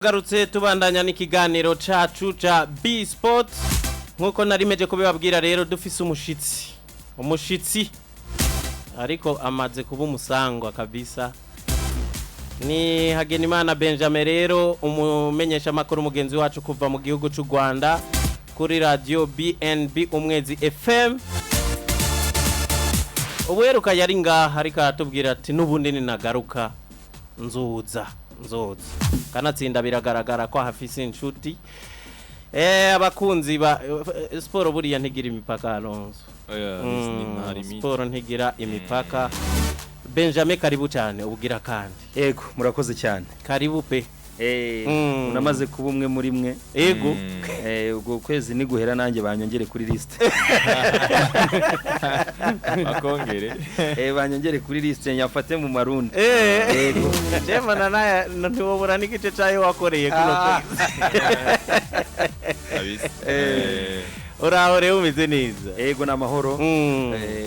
Garutse tubandanya n'ikiganiro cacu ca B Sport. Nkuko narimeje kubibabwira rero, dufise umushitsi ariko amaze kuba umusangwa kabisa, ni Hagenimana Benjamin rero, umumenyesha makuru mugenzi wacu kuva mu gihugu c'u Rwanda kuri radio BNB Umwezi FM. Ubuheruka yari ngaha ariko aratubwira ati n'ubundi ninagaruka nzuza nzoza. Kanatsinda biragaragara ko hafise inshuti, abakunzi ba siporo. Buriya ntigira imipaka, Alonso. Oya, nta limite. Siporo ntigira imipaka. Benjamin, karibu cyane ubugira kandi. Ego, murakoze cyane. Karibu pe. Unamaze kuba umwe muri mwe. Ego. Ubwo kwezi niguhera nanjye banyongere kuri liste. Akongere. Banyongere kuri liste nyafate mu marundi. Ego, jemana naya ntiwobura n'igice cayo wakoreye kuno kwezi. Kabisa. Uraho rero, umeze neza? Ego, n'amahoro.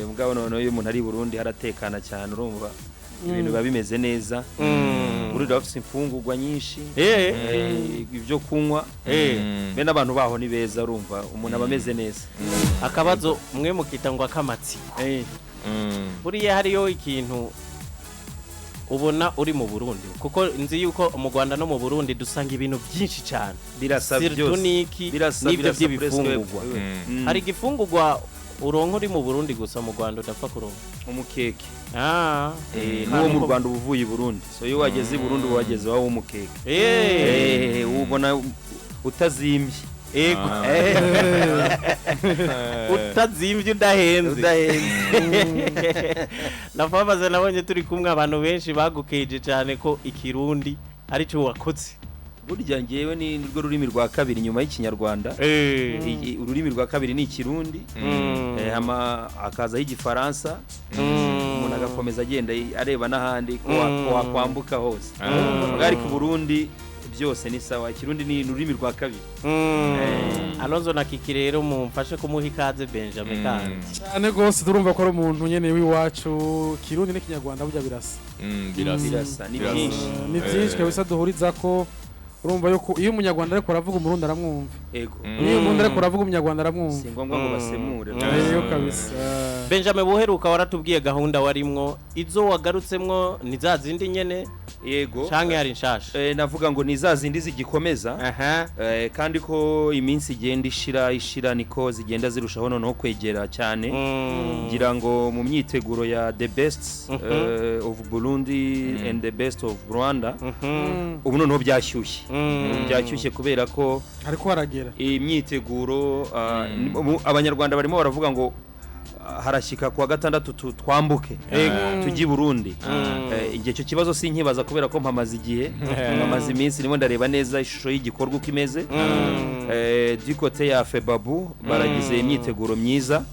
Mugabo noneho iyo umuntu ari i Burundi haratekana cyane, urumva ibintu biba bimeze neza. Burundi bafite imfungurwa nyinshi, ibyo kunywa. Be n'abantu baho ni beza, urumva umuntu aba ameze neza. Akabazo mwe mukita ngo akamatsiko. Buriya hariyo ikintu ubona uri mu Burundi, kuko nzi yuko mu Rwanda no mu Burundi dusanga ibintu byinshi cyane, Birasa surtout byose. niki Birasa n'ibyo birasa by'ibifungurwa. presque. Hari igifungurwa uronka uri mu Burundi gusa, mu Rwanda udapfa kuronka? Umukeke. Kandi N'uwo mu uko- Rwanda uba uvuye i Burundi, so iyo wageze i Burundi uba wageze iwawe w'umukeke. Ubona utazimbye. Ego. Utazimvye, udahenze. Udahenze. Nafamaze nabonye turi kumwe, abantu benshi bagukeje cyane ko ikirundi arico wakoze. Burya ngewe ni rwo rurimi rwa kabiri nyuma y'ikinyarwanda. Ururimi rwa kabiri ni ikirundi, hama hakazaho igifaransa, umuntu agakomeza agenda areba n'ahandi ko ko wakwambuka hose. Bwari ku Burundi byose ni sawa, ikirundi ni ururimi rwa kabiri. Alonso na Kiki rero mumfashe kumuha ikaze Benjamin kandi. Cyane rwose, turumva ko ari umuntu nyene w'iwacu. Kirundi n'ikinyarwanda burya birasa. Birasa. Birasa, ni Birasa. byinshi. Ni byinshi kabisa duhuriza ko. Urumva yuko iyo umunyarwanda ariko aravuga, umurundi aramwumva. Ego. Niyo umurundi ariko aravuga, umunyarwanda aramwumva. Si ngombwa ngo basemure. Eyo kabisa. Benjamin, buheruka waratubwiye gahunda warimwo, izo wagarutsemwo ni za zindi nyene Yego. canke hari nshasha? Navuga ngo ni za zindi zigikomeza. Kandi ko iminsi igenda ishira ishira niko zigenda zirushaho noneho kwegera cyane. Ngira ngo mu myiteguro ya the best of Burundi and the best of Rwanda, ubu noneho byashyushye. Ubu byashyushye kubera ko Hariko haragera. imyiteguro, abanyarwanda barimo baravuga ngo harashyika kuwa gatandatu twambuke tujye i Burundi. Igihe icyo kibazo sinkibaza kubera ko mpamaze igihe, mpamaze iminsi ndimo ndareba neza ishusho y'igikorwa uko imeze. Du côté ya Febabu baragize imyiteguro myiza.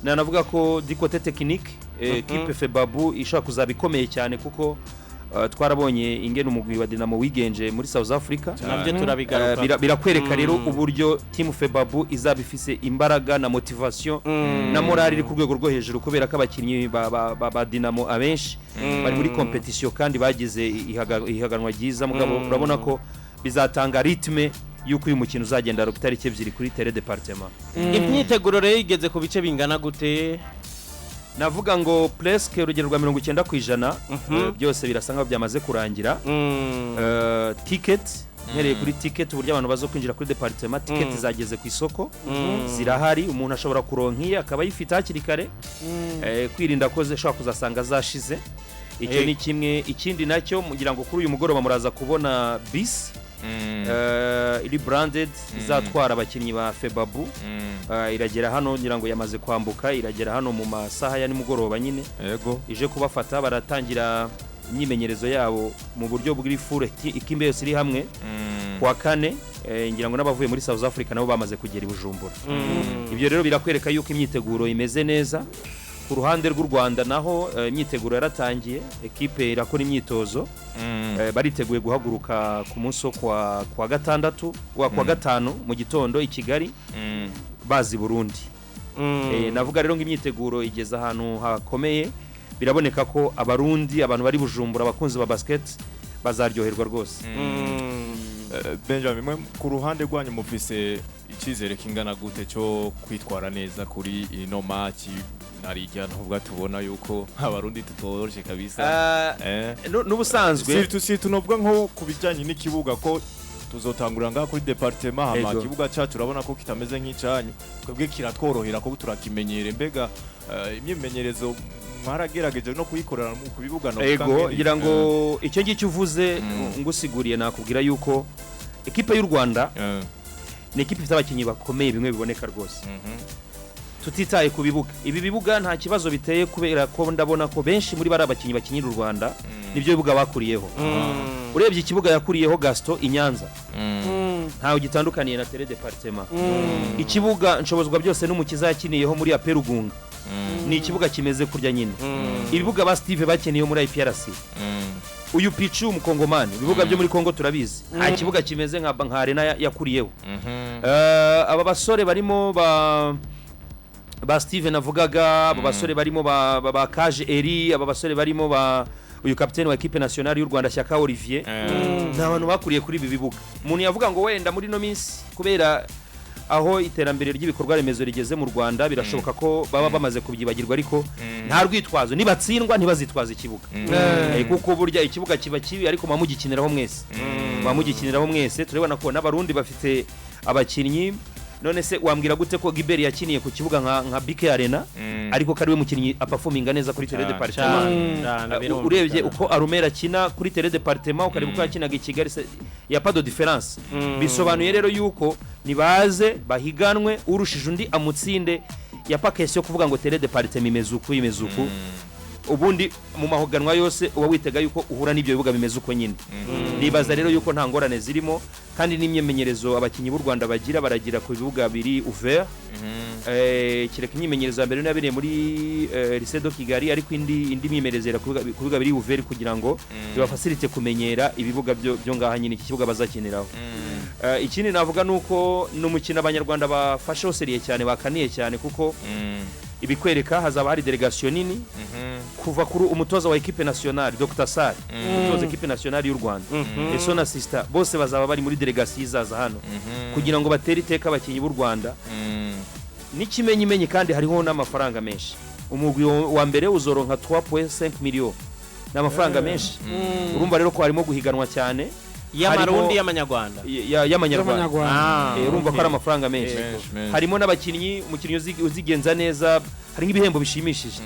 Nanavuga ko du côté technique, équipe Febabu ishobora kuzaba ikomeye cyane kuko twarabonye ingene umugwi wa Dinamo wigenje muri South Africa. Navyo turabigaruka. Birakwereka rero uburyo team Febabu izaba ifise imbaraga na motivation na morale iri ku rwego rwo hejuru, kubera ko abakinnyi ba Dinamo abenshi bari muri competition kandi bagize ihaganwa ryiza. Mugabo urabona ko bizatanga rythme y'uko uyu mukino uzagenda ku itariki 2 kuri terrain département. Imyiteguro rero igeze ku bice bingana gute? Navuga ngo presque urugero rwa 90%, byose birasa nkaho byamaze kurangira. Ticket, mpereye kuri ticket, uburyo abantu bazo kwinjira kuri département, ticket zageze ku isoko, zirahari, umuntu ashobora kuronka iye akaba ayifite hakiri kare, kwirinda ko zishobora kuzasanga zashize. Icyo ni kimwe. Ikindi nacyo, mugira ngo kuri uyu mugoroba muraza kubona bisi iri branded izatwara abakinnyi ba Febabu. Iragera hano, ngira ngo yamaze kwambuka, iragera hano mu masaha ya nimugoroba nyine ije kubafata. Baratangira imyimenyerezo yabo mu buryo bw'ifure, ikimbe yose iri hamwe kuwa kane. Ngira ngo n'abavuye muri South Africa nabo bamaze kugera i Bujumbura. Ibyo rero birakwereka yuko imyiteguro imeze neza. Ku ruhande rw'u Rwanda naho, imyiteguro yaratangiye, ekipe irakora imyitozo. Bariteguye guhaguruka ku munsi wo kwa gatandatu wa kwa gatanu mu gitondo i Kigali bazi Burundi. Navuga rero ngo imyiteguro igeze ahantu hakomeye. Biraboneka ko abarundi, abantu bari Bujumbura, abakunzi ba basket bazaryoherwa rwose. Benjamin, mwe ku ruhande rwanyu mufise icyizere kingana gute cyo kwitwara neza kuri ino match? Narijya ntuvuga, tubona yuko Abarundi tutoroshe kabisa. N'ubusanzwe Surtout novuga nko ku bijyanye n'ikibuga, ko tuzotangurira ngaha kuri département, hama ikibuga cyacu urabona ko kitameze nk'icyanyu, twebwe kiratworohera ko turakimenyere. Mbega imyimenyerezo mwaragerageje no kuyikorera ku bibuga novuga Ego, ngira ngo icyo ngicyo uvuze, ngusiguriye, nakubwira yuko ekipe y'u Rwanda ni ekipe ifite abakinnyi bakomeye, bimwe biboneka rwose. Tutitaye ku bibuga, ibi bibuga nta kibazo biteye, kubera ko ndabona ko benshi muri bari abakinnyi bakinira u Rwanda nibyo bibuga bakuriyeho. Urebye ikibuga yakuriyeho Gaston i Nyanza, ntawe gitandukaniye na terrain département. Ikibuga Nshobozwa Byose n'Umukiza yakiniyeho muri APR Rugunga ni ikibuga kimeze kurya nyine. Ibibuga ba Steve bakiniyeho muri IPRC, uyu Pichu umukongomani, ibibuga byo muri Kongo turabizi, nta kibuga kimeze nka arena yakuriyeho. Aba basore barimo ba Steven navugaga, aba basore barimo ba Kaje Eri, aba basore barimo ba uyu kapiteni wa équipe nationale y'u Rwanda Shyaka Olivier, ni abantu bakuriye kuri ibi bibuga. Umuntu yavuga ngo wenda muri ino minsi, kubera aho iterambere ry'ibikorwa remezo rigeze mu Rwanda, birashoboka ko baba bamaze kubyibagirwa, ariko nta rwitwazo. Nibatsindwa ntibazitwaze ikibuga. Kuko burya ikibuga kiba kibi, ariko muba mugikiniraho mwese, muba mugikiniraho mwese. Turabona ko n'Abarundi bafite abakinnyi. None se wambwira gute ko Gibert yakiniye ku kibuga nka BK Arena, ariko ko ariwe mukinnyi aperforminga neza kuri terrain département? Cyane, birumvikana. Urebye uko Arumera akina kuri terrain département, ukareba uko yakinaga i Kigali, y a pas de différence. Bisobanuye rero yuko nibaze bahiganwe, urushije undi amutsinde. Y a pas question yo kuvuga ngo terrain département imeze uku, imeze uku. Ubundi mu mahiganwa yose uba witega yuko uhura n'ibyo bibuga bimeze uko nyine. Nibaza rero yuko nta ngorane zirimo, kandi n'imyimenyerezo abakinnyi b'u Rwanda bagira, baragira ku bibuga biri ouvert. Kereka imyimenyerezo ya mbere niyo yabereye muri Lycée de Kigali, ariko indi myimenyerezo ira ku bibuga biri ouvert kugira ngo bibafacilite kumenyera ibibuga byo ngaha nyine, iki kibuga bazakiniraho. Ikindi navuga ni uko ni umukino Abanyarwanda bafashe sérieux cyane, bakaniye cyane, kuko ibikwereka hazaba hari délégation nini, kuva kuri umutoza wa équipe nationale Dr Sar, umutoza équipe nationale y'u Rwanda, et son assistant, bose bazaba bari muri délégation izaza hano kugira ngo batere iteka abakinnyi b'u Rwanda. N'ikimenyimenyi kandi hariho n'amafaranga menshi. Umugwi wa mbere uzoronka 3.5 millions, ni amafaranga menshi. Urumva rero ko harimo guhiganwa cyane. Y'Amarundi, y'Amanyarwanda? Y'Amanyarwanda. Y'Amanyarwanda. Urumva ko ari amafaranga menshi. Menshi, menshi. Harimo n'abakinnyi, umukinnyi uzigenza neza, hari nk'ibihembo bishimishije.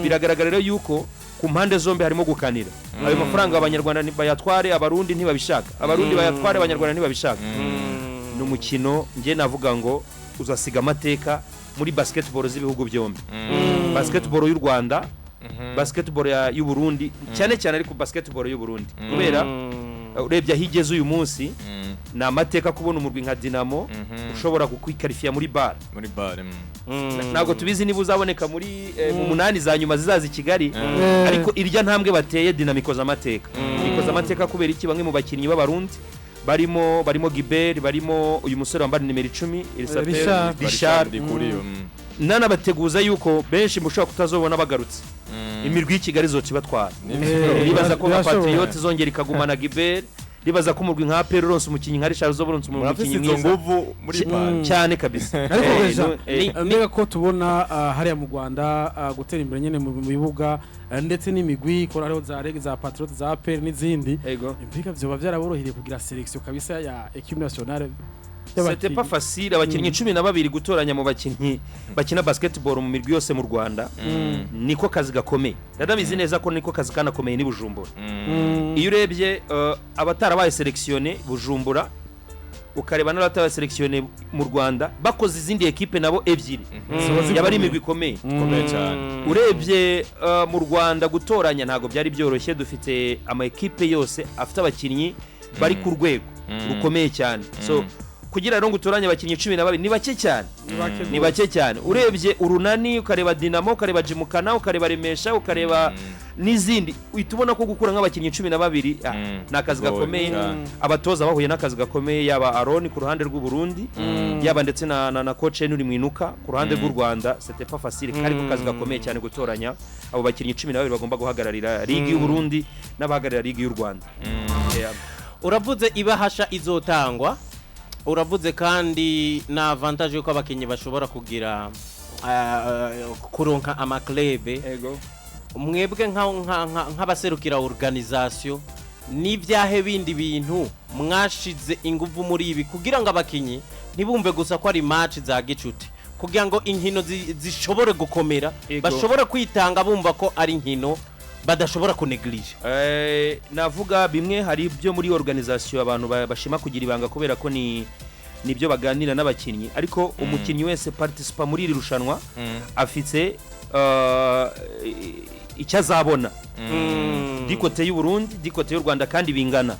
Biragaragara rero yuko ku mpande zombi harimo gukanira ayo mafaranga. Abanyarwanda bayatware, Abarundi ntibabishaka, Abarundi bayatware, Abanyarwanda ntibabishaka. Ni umukino njye navuga ngo uzasiga amateka muri basketball z'ibihugu byombi, basketball y'u Rwanda, basketball y'u Burundi cyane cyane, ariko basketball y'u Burundi kubera urebye aho igeze uyu munsi, ni amateka kubona umurwi nka Dinamo ushobora kukwikarifiya muri BAL. Muri BAL. Ntabwo tubizi niba uzaboneka muri mu munani za nyuma zizaza i Kigali, ariko irya ntambwe bateye Dinamo ikoze amateka. Ikoze amateka kubera iki? Bamwe mu bakinnyi b'Abarundi barimo Gibert, barimo uyu musore wambaye nimero 10, Elisabeth. Richard. Richard. Ndikuriyo. Nanabateguza yuko benshi mushobora kutazobona bagarutse, imirwi y'i Kigali izoca ibatwara. Ribaza ko nka Birashoboka. Patriote izongera ikagumana Gibert, ribaza ko umurwi nka APR uronse umukinnyi nka Richard uzoba uronse Murafise umukinnyi izo mwiza nguvu muri BAL. Cyane kabisa. Ariko Deja, mbega ko tubona hariya mu Rwanda gutera imbere nyine mu bibuga, ndetse n'imigwi ikora, hariho za REG, za Patriote, za APR n'izindi, mbega vyoba byaraboroheye kugira sélection kabisa ya équipe nationale C'était pas facile. Abakinnyi 12 gutoranya mu bakinnyi bakina basketball mu mirwi yose mu Rwanda niko kazi gakomeye. Ndanabizi neza ko niko kazi kanakomeye ni Bujumbura. Iyo urebye abatarabaye sélectionné Bujumbura, ukareba n'abatarabaye sélectionné mu Rwanda bakoze izindi ekipe nabo ebyiri, yaba ari imigwi ikomeye. Ikomeye cyane. Urebye mu Rwanda gutoranya ntabwo byari byoroshye. Dufite ama ekipe yose afite abakinnyi bari ku rwego rukomeye cyane. So kugira rero ngo utoranye abakinnyi 12, ni bake cyane, ni bake cyane. Urebye Urunani, ukareba Dinamo, ukareba Jimukana, ukareba Remesha, ukareba n'izindi, uhita ubona ko gukura nk'abakinnyi 12 ni akazi Goye gakomeye. cyane. Abatoza bahuye n'akazi gakomeye, yaba Aroni ku ruhande rw'u Burundi, yaba ndetse na coach Henry Mwinuka ku ruhande rw'u Rwanda. C'était pas facile, ariko kazi gakomeye cyane gutoranya abo bakinnyi 12 bagomba guhagararira ligue y'u Burundi n'abahagararira ligue y'u Rwanda. Yeah. Uravuze ibahasha izotangwa, uravuze kandi na avantage yuko abakinyi bashobora kugira kuronka ama club. Ego. Mwebwe nk'abaserukira organisation, n'ibyahe bindi bintu mwashize ingufu muri ibi kugira ngo abakinyi ntibumve gusa ko ari match za gicuti, kugira ngo inkino zishobore gukomera, bashobore kwitanga bumva ko ari inkino badashobora kuneglige? Navuga bimwe, hari ibyo muri organisation abantu bashima kugira ibanga kubera ko ni nibyo baganira n'abakinnyi, ariko umukinnyi wese participa muri iri rushanwa afite icyo azabona du côté y'u Burundi, du côté y'u Rwanda, kandi bingana.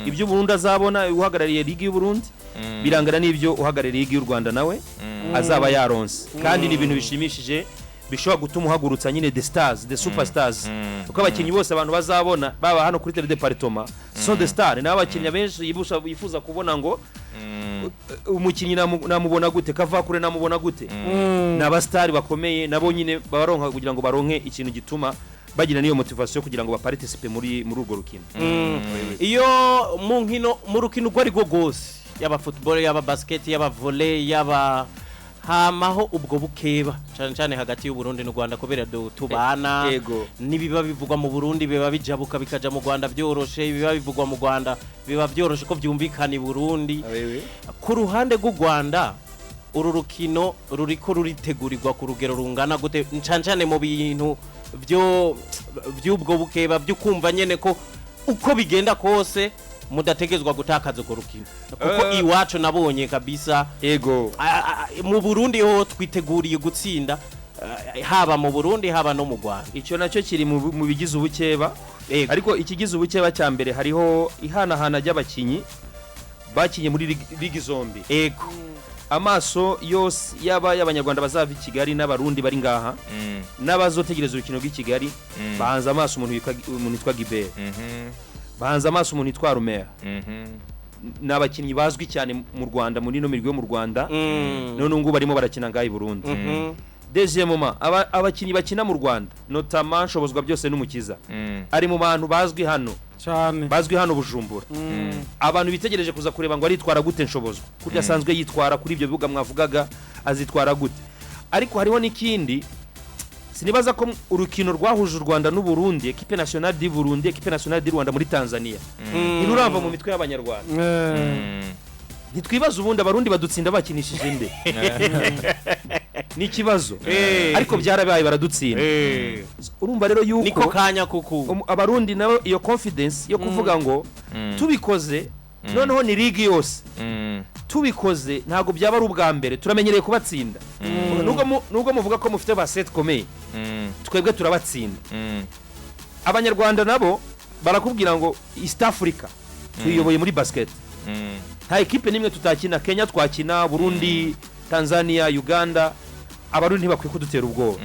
Ibyo Burundi azabona uhagarariye ligue y'u Burundi birangana n'ibyo uhagarariye ligue y'u Rwanda nawe azaba yaronse, kandi ni ibintu bishimishije bishobora gutuma uhagurutsa nyine the stars, the superstars, kuko abakinnyi bose abantu bazabona baba hano kuri terrain département sont des stars. Nabo abakinnyi benshi yifuza kubona ngo umukinnyi namubona gute, Kavakure namubona gute, ni abasitari bakomeye, nabo nyine baronka kugira ngo baronke ikintu gituma bagira n'iyo motivation kugira ngo baparticipe muri urwo rukino. Iyo mu nkino, mu rukino urwo ari rwo rwose, yaba football, yaba basket, yaba volley, yaba hamaho ubwo bukeba cyane cyane hagati y'u Burundi n'u Rwanda kubera tubana, nibiba bivugwa mu Burundi biba bijabuka bikaja mu Rwanda byoroshe, biba bivugwa mu Rwanda biba byoroshe ko byumvikana i Burundi. Ku ruhande rw'u Rwanda, uru rukino ruriko ruritegurirwa ku rugero rungana gute, cane cane mu bintu byo by'ubwo bukeba, byo kumva nyene ko uko bigenda kose mudategezwa gutakaza urwo rukino? Kuko iwacu nabonye kabisa mu Burundi ho twiteguriye gutsinda, haba mu Burundi, haba no mu Rwanda. Icyo nacyo kiri mu bigize ubukeba, ariko ikigize ubukeba cya mbere, hariho ihanahana ry'abakinyi bakinye muri ligi zombi. Amaso yose, yaba y'Abanyarwanda bazava i Kigali n'Abarundi bari ngaha n'abazotegereza urukino rw'i Kigali, bahanze amaso umuntu witwa Gibert, bahanze amaso umuntu witwa Rumera. Ni abakinnyi bazwi cyane mu Rwanda, muri ino mirwi yo mu Rwanda, none ubu ngubu barimo barakina ngaha i Burundi. Deuxièmement, abakinnyi bakina mu Rwanda, notamment Nshobozwa Byose n'Umukiza, ari mu bantu bazwi hano, cyane, bazwi hano Bujumbura. Abantu bitegereje kuza kureba ngo aritwara gute Nshobozwa, kurya asanzwe yitwara kuri ibyo bibuga mwavugaga, azitwara gute? Ariko hariho n'ikindi, sinibaza ko urukino rwahuje u Rwanda n'u Burundi, équipe nationale du Burundi, équipe nationale du Rwanda muri Tanzania, ntirurava mu mitwe y'Abanyarwanda. Ntitwibaza ubundi Abarundi badutsinda bakinishije nde? Ni ikibazo, ariko byarabaye, baradutsinda. Urumva rero niko yuko kanya kuku Abarundi nabo iyo confidence yo kuvuga ngo tubikoze, noneho ni ligue yose, tubikoze ntabwo byaba ari ubwa mbere, turamenyereye kubatsinda. Nubwo muvuga ko mufite basket ikomeye, twebwe turabatsinda. Abanyarwanda nabo barakubwira ngo East Africa tuyiyoboye muri basket, nta ekipe n'imwe tutakina. Kenya twakina, Burundi, Tanzania, Uganda, Abarundi ntibakwiye kudutera ubwoba.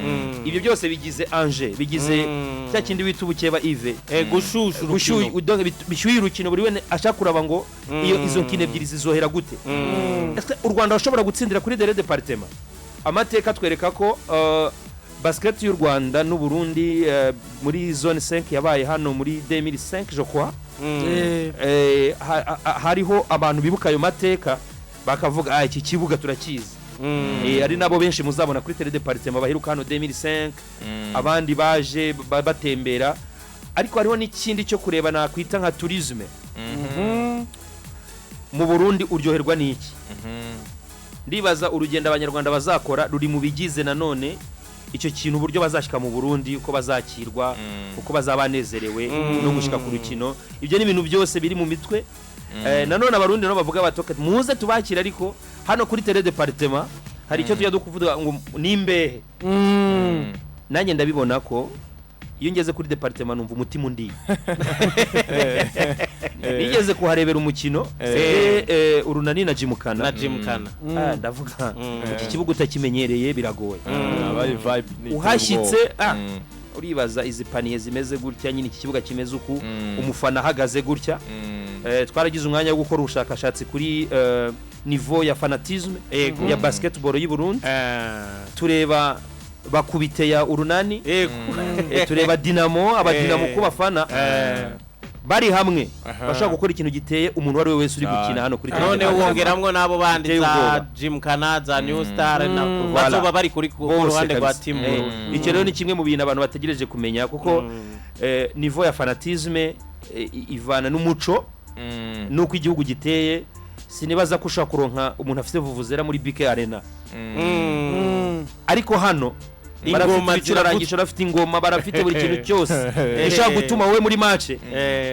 Ibyo byose bigize anje bigize cya kindi wita ubukeba, Ive. Gushusha urukino. Donc bishyuye urukino, buri wese ashaka kuraba ngo iyo izo nkino ebyiri zizohera gute. Ese u Rwanda rushobora gutsindira kuri terrain département? Amateka atwereka ko basket y'u Rwanda n'u Burundi muri zone 5 yabaye hano muri 2005, je crois. Hariho abantu bibuka ayo mateka bakavuga: "Ah, iki kibuga turakizi." Ari nabo benshi muzabona kuri terrain département baheruka hano 2005, abandi baje batembera. Ariko hariho n'ikindi cyo kureba nakwita nka tourisme. Mu Burundi uryoherwa n'iki? Ndibaza urugendo Abanyarwanda bazakora ruri mu bigize nanone icyo kintu, uburyo bazashyika mu Burundi, uko bazakirwa, uko bazaba banezerewe no gushyika ku rukino. Ibyo ni ibintu byose biri mu mitwe. Nanone Abarundi nabo bavuga bati: "Okay, muze tubakire." Ariko hano kuri terrain département hari icyo tujya kuvuga ngo ni imbehe. Nanjye ndabibona ko iyo ngeze kuri département numva umutima undiye. Nigeze kuharebera umukino, c'était, Urunani na Jimukana. Na Jimkana. Ah, ndavuga iki kibuga utakimenyereye biragoye. Abaye vibe ni Uhashyitse, iterabwoba. ah, uribaza izi panier zimeze gutya nyine, iki kibuga kimeze uku, umufana ahagaze gutya. Twaragize umwanya wo gukora ubushakashatsi kuri niveau ya fanatisme ya basketball y'u Burundi, tureba bakubite ya Urunani, tureba Dinamo, abadinamo ko bafana. Bari hamwe Aha. bashobora gukora ikintu giteye umuntu uwo ari we wese uri Cyane. gukina hano kuri None terrain. wongeramwo n'abo bandi Biteye za ubwoba. Jim Kana, za New Star na Voilà. bazoba bari kuri ku Bose ruhande rwa kabisa. team Burundi. Icyo rero ni kimwe mu bintu abantu bategereje kumenya, kuko niveau ya fanatisme ivana n'umuco nuko igihugu giteye. Sinibaza ko ushobora kuronka umuntu afite vuvuzera muri BK Arena, ariko hano Ingoma barafite ibicurangisho, barafite ingoma, barafite buri kintu cyose gishobora gutuma wowe muri match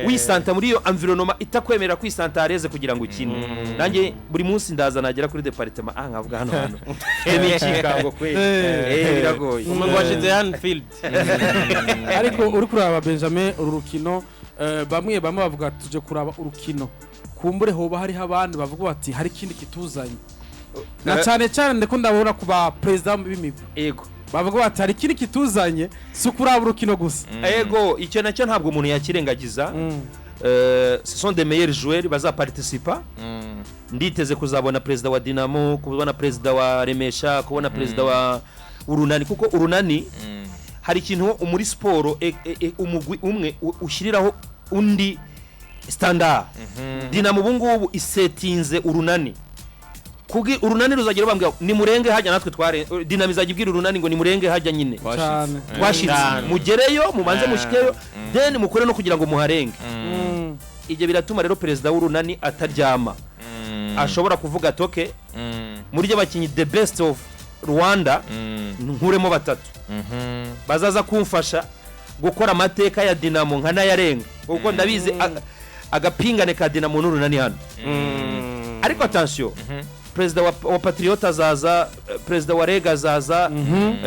wisanta muri iyo environnement itakwemerera kwisanta à l'aise kugira ngo ukine. Nanjye buri munsi ndaza, nagera kuri département, nkavuga hano hano mfitemo ikikango kweli. Biragoye. Umuntu washize Anfield. Ariko uri kuraba, Benjamin, uru rukino, bamwe bamwe bavuga tuje kuraba urukino, kumbure hoba hariho abandi bavuga bati hari ikindi kituzanye, na cyane cyane ndiko ndabona ku ba perezida b'imigwi bavuga bati hari ikindi kituzanye, si ukuraba urukino gusa. Ego, icyo nacyo ntabwo umuntu yakirengagiza. Ce sont des meilleurs joueurs bazaparticipa. Nditeze kuzabona perezida wa Dinamo, kubona perezida wa Remesha, kubona perezida wa Urunani, kuko Urunani hari ikintu muri siporo umugwi umwe ushyiriraho undi standard. Dinamo ubu ngubu isetinze Urunani kugi Urunani ruzagira bambwira nimurenge hajya, natwe tware. Dinamo izajya ibwira Urunani ngo nimurenge hajya nyine. Cyane. Twashitse. Cyane. Mugereyo, mubanze mushikeyo, then mukore no kugira ngo muharenge. Ibyo biratuma rero perezida w'Urunani ataryama, ashobora kuvuga ati okay, muri abakinnyi the best of Rwanda nkuremo batatu bazaza kumfasha gukora amateka ya Dinamo nkanayarenga, kuko ndabizi agapingane ka Dinamo n'Urunani hano. Ariko attention, perezida wa Patriot azaza, perezida wa REG azaza,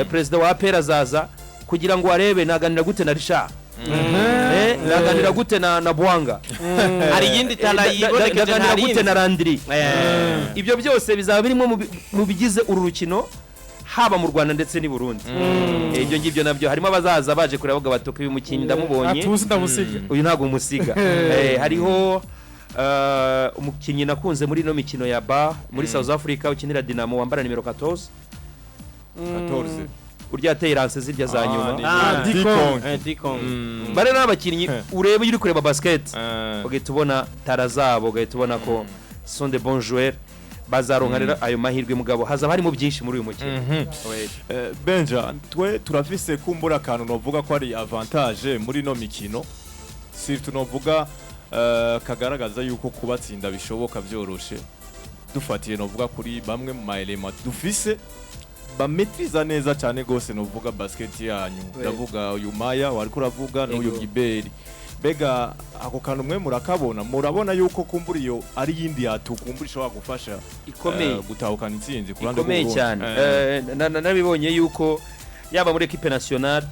perezida wa APR azaza, kugira ngo arebe naganira gute na Richard, naganira gute na Bwanga. Hari iyindi tara yibonekeje. Ndaganira gute na Ntarinzi. Landry. Ibyo byose bizaba birimo mu bigize uru rukino, haba mu Rwanda ndetse n'i Burundi. Ibyo ngibyo nabyo harimo abazaza baje kureba, bavuga bati uyu mukinnyi ndamubonye, atuzi ndamusiga. Uyu ntabwo umusiga. Hariho umukinnyi nakunze muri ino mikino ya ba muri South Africa ukinira Dinamo, wambara nimero 14. 14. Urya yateye lancer zirya za nyuma. Ah, Dikong. Dikong. Bare n'abakinnyi ureba iyo uri kureba basket, ugahita ubona tara zabo, ugahita ubona ko sont de bons joueurs. Bazaronka rero ayo mahirwe, mugabo hazaba harimo byinshi muri uyu mukino. Benja, twe turafise kumbura akantu novuga ko ari avantage muri no mikino, surtout novuga kagaragaza yuko kubatsinda bishoboka byoroshe, dufatiye novuga kuri bamwe mu ma éléments dufise bametriza neza cyane gose novuga basket yanyu. Ndavuga uyu Maya wariko uravuga n'uyu Ego. Giberi. Mbega ako kantu mwe murakabona, murabona yuko kumbura iyo ari yindi yatukumbura ishobora gufasha ikomeye gutahukana intsinzi ku ruhande ikomeye rw'Uburundi? cyane. Nabibonye yuko yaba muri équipe nationale,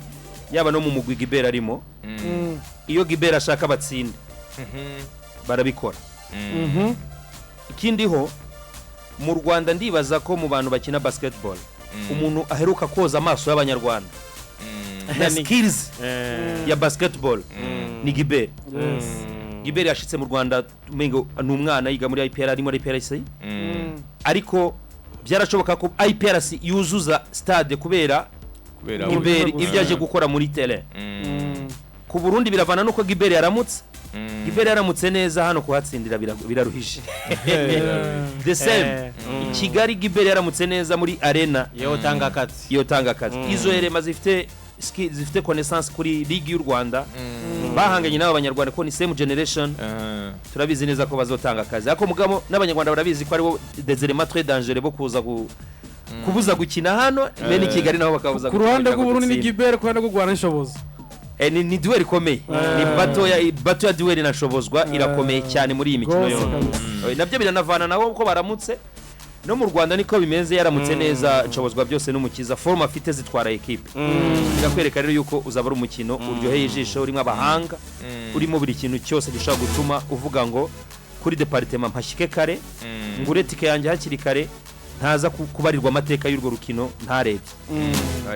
yaba no mu mugwi Gibert arimo, iyo Gibert ashaka batsinde barabikora. Ikindi ho mu Rwanda, ndibaza ko mu bantu bakina basketball, umuntu aheruka koza amaso y'Abanyarwanda na skills ya basketball ni Gibert. Gibert yashitse mu Rwanda umengo ni umwana yiga muri IPR, ari muri IPRC, ariko byarashoboka ko IPRC yuzuza stade kubera kubera Gibert, gusa. ibyo aje gukora muri terrain. Ku Burundi biravana nuko Gibert yaramutse. Gibert yaramutse neza, hano kuhatsindira biraruhije. The same i Kigali, Gibert yaramutse neza muri Arena, Yewe utanga akazi. Yotanga akazi. Izo éléments zifite zifite connaissance kuri ligue y'u Rwanda, bahanganye n'aba Banyarwanda, ko ni same generation, turabizi neza ko bazotanga akazi. Ariko mugabo n'Abanyarwanda barabizi ko aribo des éléments très dangereux bo kuza kubuza gukina hano bene i Kigali, nabo bakabuza Ku ruhande gukina ngo rw'Uburundi ni dutsinde. Gibert, ku ruhande rw'u Rwanda n'Ishobozi. Ni duel ikomeye, ni batoya, duel na Shobozwa irakomeye cyane muri iyi mikino Rwose yombi. kabisa. Nabyo biranavana nabo uko baramutse. No mu Rwanda niko bimeze, yaramutse neza Nshobozwa byose n'Umukiza, forme afite zitwara ekipe. Birakwereka rero yuko uzaba ari umukino uryoheye ijisho, urimo abahanga, urimo buri kintu cyose gishobora gutuma uvuga ngo kuri département mpashyike kare, ngure tike yanjye hakiri kare, ntaza kubarirwa amateka y'urwo rukino ntarebye.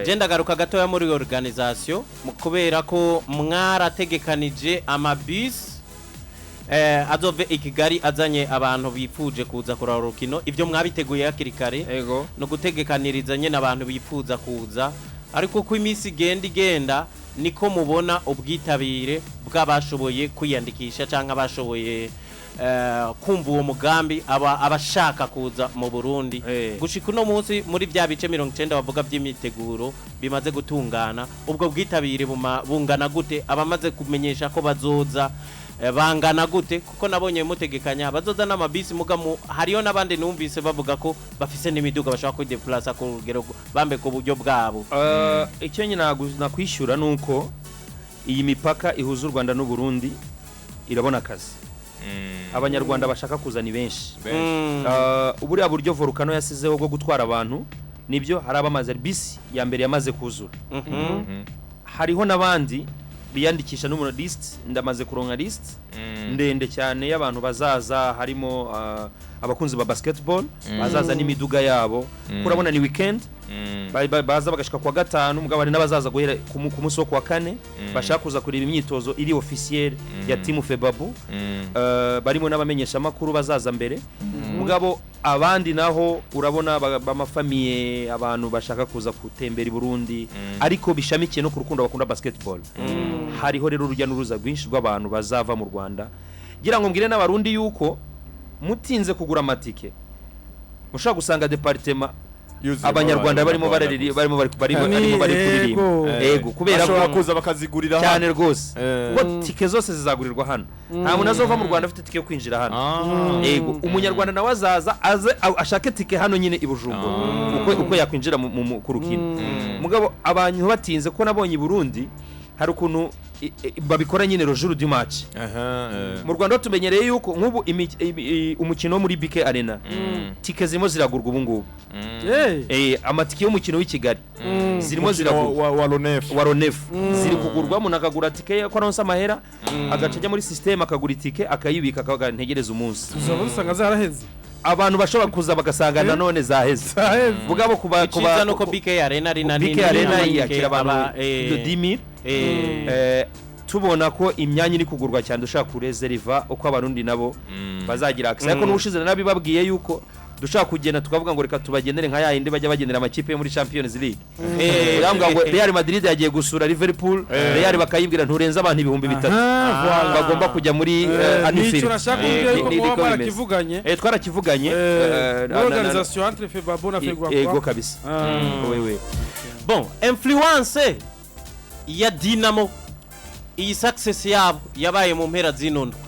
Je ndagaruka gatoya muri organisation, kubera ko mwarategekanije amabisi azove i Kigali azanye abantu bipfuje kuza kuraba urukino. Ibyo mwabiteguye hakiri kare? Ego. No gutegekaniriza nyine abantu bifuza kuza, ariko uko iminsi igenda igenda. Niko mubona ubwitabire bw'abashoboye kwiyandikisha cyangwa abashoboye kumva uwo mugambi, aba abashaka kuza mu Burundi gushika uno munsi, muri bya bice 90 bavuga by'imyiteguro bimaze gutungana, ubwo bwitabire bungana gute? Abamaze kumenyesha ko bazoza bangana gute? Kuko nabonye mutegekanya bazoza n'amabisi, muga hariyo n'abandi numvise bavuga ko bafise n'imiduga bashobora kwideplasa ku rugero bambe ku buryo bwabo. Icyo nyine nakwishyura ni uko iyi mipaka ihuza u Rwanda n'u Burundi irabona akazi. Abanyarwanda bashaka kuza ni benshi. Buriya buryo Volcano yasizeho bwo gutwara abantu, nibyo, hari abamaze, bisi ya mbere yamaze kuzura. Hariho n'abandi biyandikisha n'umuntu, list ndamaze kuronka, list ndende cyane y'abantu bazaza, harimo abakunzi ba basketball bazaza n'imiduga yabo. Urabona ni weekend, baza bagashika kuwa gatanu, mugabo hari n'abazaza guhera ku munsi wo kuwa kane, bashaka kuza kureba imyitozo iri officiel ya team Febabu. Barimo n'abamenyeshamakuru bazaza mbere. Mugabo abandi naho urabona b'amafamiye, abantu bashaka kuza gutembera i Burundi, ariko bishamikiye no ku rukundo bakunda basketball. Hariho rero urujya n'uruza rwinshi rw'abantu bazava mu Rwanda. Ngira ngo mbwire n'Abarundi yuko mutinze kugura amatike mushobora gusanga département Yuzuyemo Abanyarwanda barimo Abanyarwanda barariri gusa. barimo Ni barimo bari kuririmba. Yego. Ego, kubera Bashobora ko kuza bakazigurira cyane hano. Rwose, kuko tike zose zizagurirwa hano, nta muntu azova mu Rwanda afite tike yo kwinjira hano. Yego, Umunyarwanda nawe azaza aze ashake tike hano nyine i Bujumbura, uko yakwinjira ku rukino. Mugabo abantu batinze, ko nabonye i Burundi hari ukuntu babikora nyine le jour du match. Mu Rwanda ho tumenyereye yuko nk'ubu umukino wo muri BK Arena, tike zirimo ziragurwa ubu ngubu. Amatike y'umukino w'i Kigali zirimo Umukino ziragurwa. wa Lonef. Wa Ronef ziri kugurwa. Umuntu akagura tike ye, ko aronse amahera, agaca ajya muri système akagura itike, akayibika, akavuga ntegereze umunsi. Tuzaba dusanga zaraheze. Abantu bashobora kuza bagasanga nanone zaheze. Zaheze. Mugabo kuba Iciza nuko BK Arena ari na BK nini, Arena amatike yakira abantu 10 000. Tubona ko imyanya iri kugurwa cyane, dushaka kurezeriva uko Abarundi nabo bazagira access, ariko n'ubushize nabibabwiye yuko dushaka kugenda tukavuga ngo reka tubagendere nka yayindi bajya bagendera amakipe yo muri Champions League. Urambwira ngo Real Madrid yagiye gusura Liverpool, Real bakayibwira nturenze abantu 3000 Aha, voilà. bagomba kujya muri Anfield. Nicyo nashaka kumbwira yuko Niko muba bimeze. mwarakivuganye. Twarakivuganye. Organisation entre Febabo na Fegwakwa. Ego kabisa. Wewe. Bon, influence ya Dinamo, iyi success yabo yabaye mu mpera zino ndwi,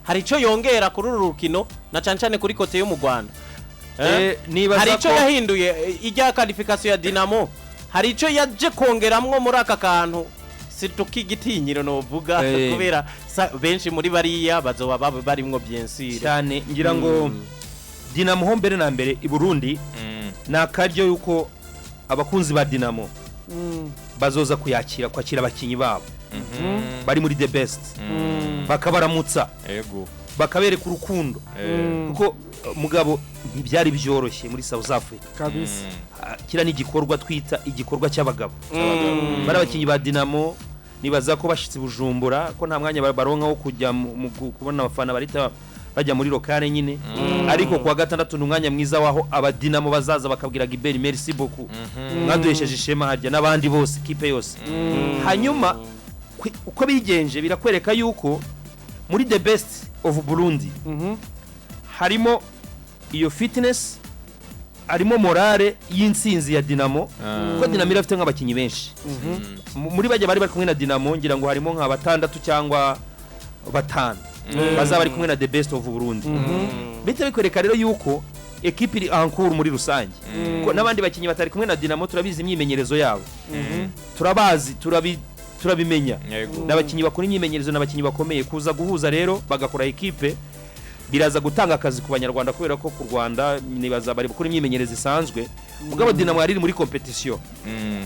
hari icyo yongera kuri uru rukino, na cyane cyane kuri côté yo mu Rwanda? Nibaza Hari icyo ko yahinduye ijya qualification ya Dinamo, hari icyo yaje kongeramwo muri aka kantu surtout k'igitinyiro novuga, kubera benshi muri bariya bazoba barimwo bien sûr. Cyane, ngira ngo Dinamo ho mbere na mbere i Burundi ni akaryo yuko abakunzi ba Dinamo bazoza kuyakira, kwakira abakinyi babo bari muri the best, bakabaramutsa, bakabereka urukundo, kuko mugabo ntibyari byoroshye muri South Africa. Kabisa. Kiriya ni igikorwa twita igikorwa cy'abagabo. Bari abakinnyi ba Dinamo, nibaza ko bashitse i Bujumbura, ko nta mwanya baronka wo kujya mu kubona abafana, barita bajya muri locale nyine. Ariko kuwa gatandatu ni umwanya mwiza waho abadinamo bazaza bakabwira Gibert: "Merci beaucoup, mwaduhesheje ishema harya", n'abandi bose, kipe yose. Hanyuma uko bigenje birakwereka yuko muri the best of Burundi harimo iyo fitness, harimo morale y'intsinzi ya Dinamo, kuko Dinamo irafite nk'abakinnyi benshi. Muri bajya bari bari kumwe na Dinamo, ngira ngo harimo nka batandatu cyangwa batanu bazaba bari kumwe na the best of Burundi. Bihita bikwereka rero yuko ekipe iri en cours muri rusange, kuko n'abandi bakinnyi batari kumwe na Dinamo turabizi imyimenyerezo yabo, turabazi, turabimenya. N'abakinnyi bakora imyimenyerezo, n'abakinnyi bakomeye. Kuza guhuza rero bagakora ekipe biraza gutanga akazi ku Banyarwanda, kubera ko ku Rwanda nibaza bari gukora imyimenyerezo isanzwe, mugabo Dinamo yari iri muri compétition.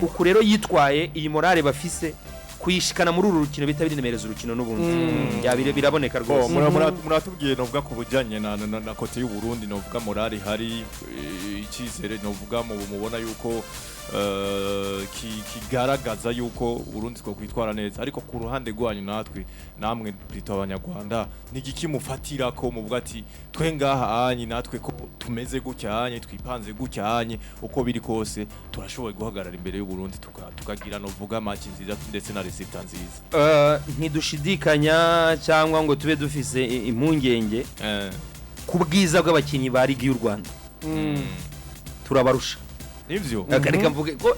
Uku rero yitwaye, iyi morale bafise. Kuyishikana muri uru rukino bita biremereza urukino n'ubundi. Ya, biraboneka Bo, rwose. Muratubwiye novuga ku bujanye na côté y'u Burundi, novuga morale hari, icyizere novuga mu mubona yuko kigaragaza yuko Burundi two kwitwara neza, ariko ku ruhande rwanyu natwe namwe plutôt abanyarwanda, ni igiki mufatira ko muvuga ati twe ngaha anyi natwe ko tumeze gutya anye, twipanze gutya anye, uko biri kose turashoboye guhagarara imbere y'u Burundi tukagira novuga match nziza ndetse na résultat nziza? Ntidushidikanya cyangwa ngo tube dufise impungenge ku bwiza bw'abakinnyi ba ligi y'u Rwanda, turabarusha. Nivyo. Reka mvuge ko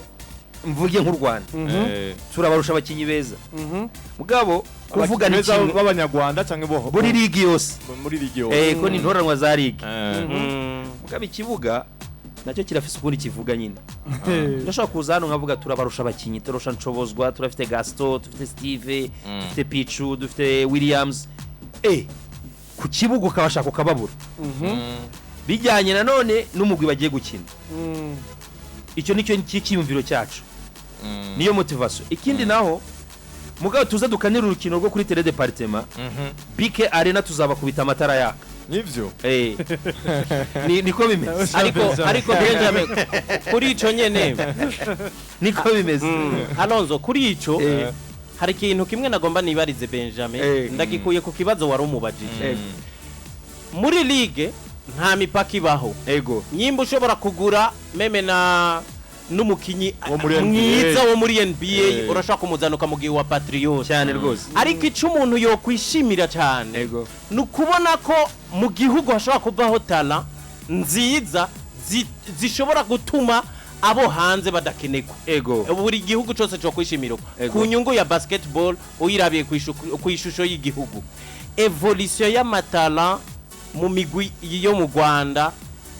mvuge nk'u Rwanda, turabarusha abakinnyi beza. Mugabo kuvuga ni beza kimwe b'abanyarwanda canke bo muri ligi yose. Muri ligi yose. Ko ni intoranwa za ligi. Mugabo ikibuga nacyo kirafise ukundi kivuga nyine. Ndashobora kuza hano nkavuga turabarusha abakinnyi, turarusha Nshobozwa, turafite Gaston, dufite Steve, dufite Pichu, dufite Williams, ku kibuga ukabashaka ukababura, bijyanye nanone n'umugwi bagiye gukina. Icyo nicyo cyiyumviro cyacu, niyo motivation. Ikindi naho mugabo tuza dukanira urukino rwo kuri terrain département, BK Arena, tuzabakubita amatara yaka. Nivyo. Niko bimeze. Ariko Benjamin, kuri ico nyene, Niko bimeze. Alonso, kuri ico hari ikintu kimwe nagomba nibarize Benjamin. Ndagikuye ku kibazo wari umubajije. Muri ligue nta mipaka ibaho. Nyimba ushobora kugura même na n'umukinyi Wo muri NBA. mwiza wo muri NBA, urashobora kumuzana ukamugira uwa Patriot. Cyane rwose. Ariko icyo umuntu yokwishimira cyane ni ukubona ko mu gihugu hashobora kuvaho talent nziza zishobora gutuma abo hanze badakenerwa. Buri gihugu cyose cyo kwishimira uko. Ku nyungu ya basketball, uyirabiye ku ishusho y'igihugu, évolution y'ama talent mu migwi yo mu Rwanda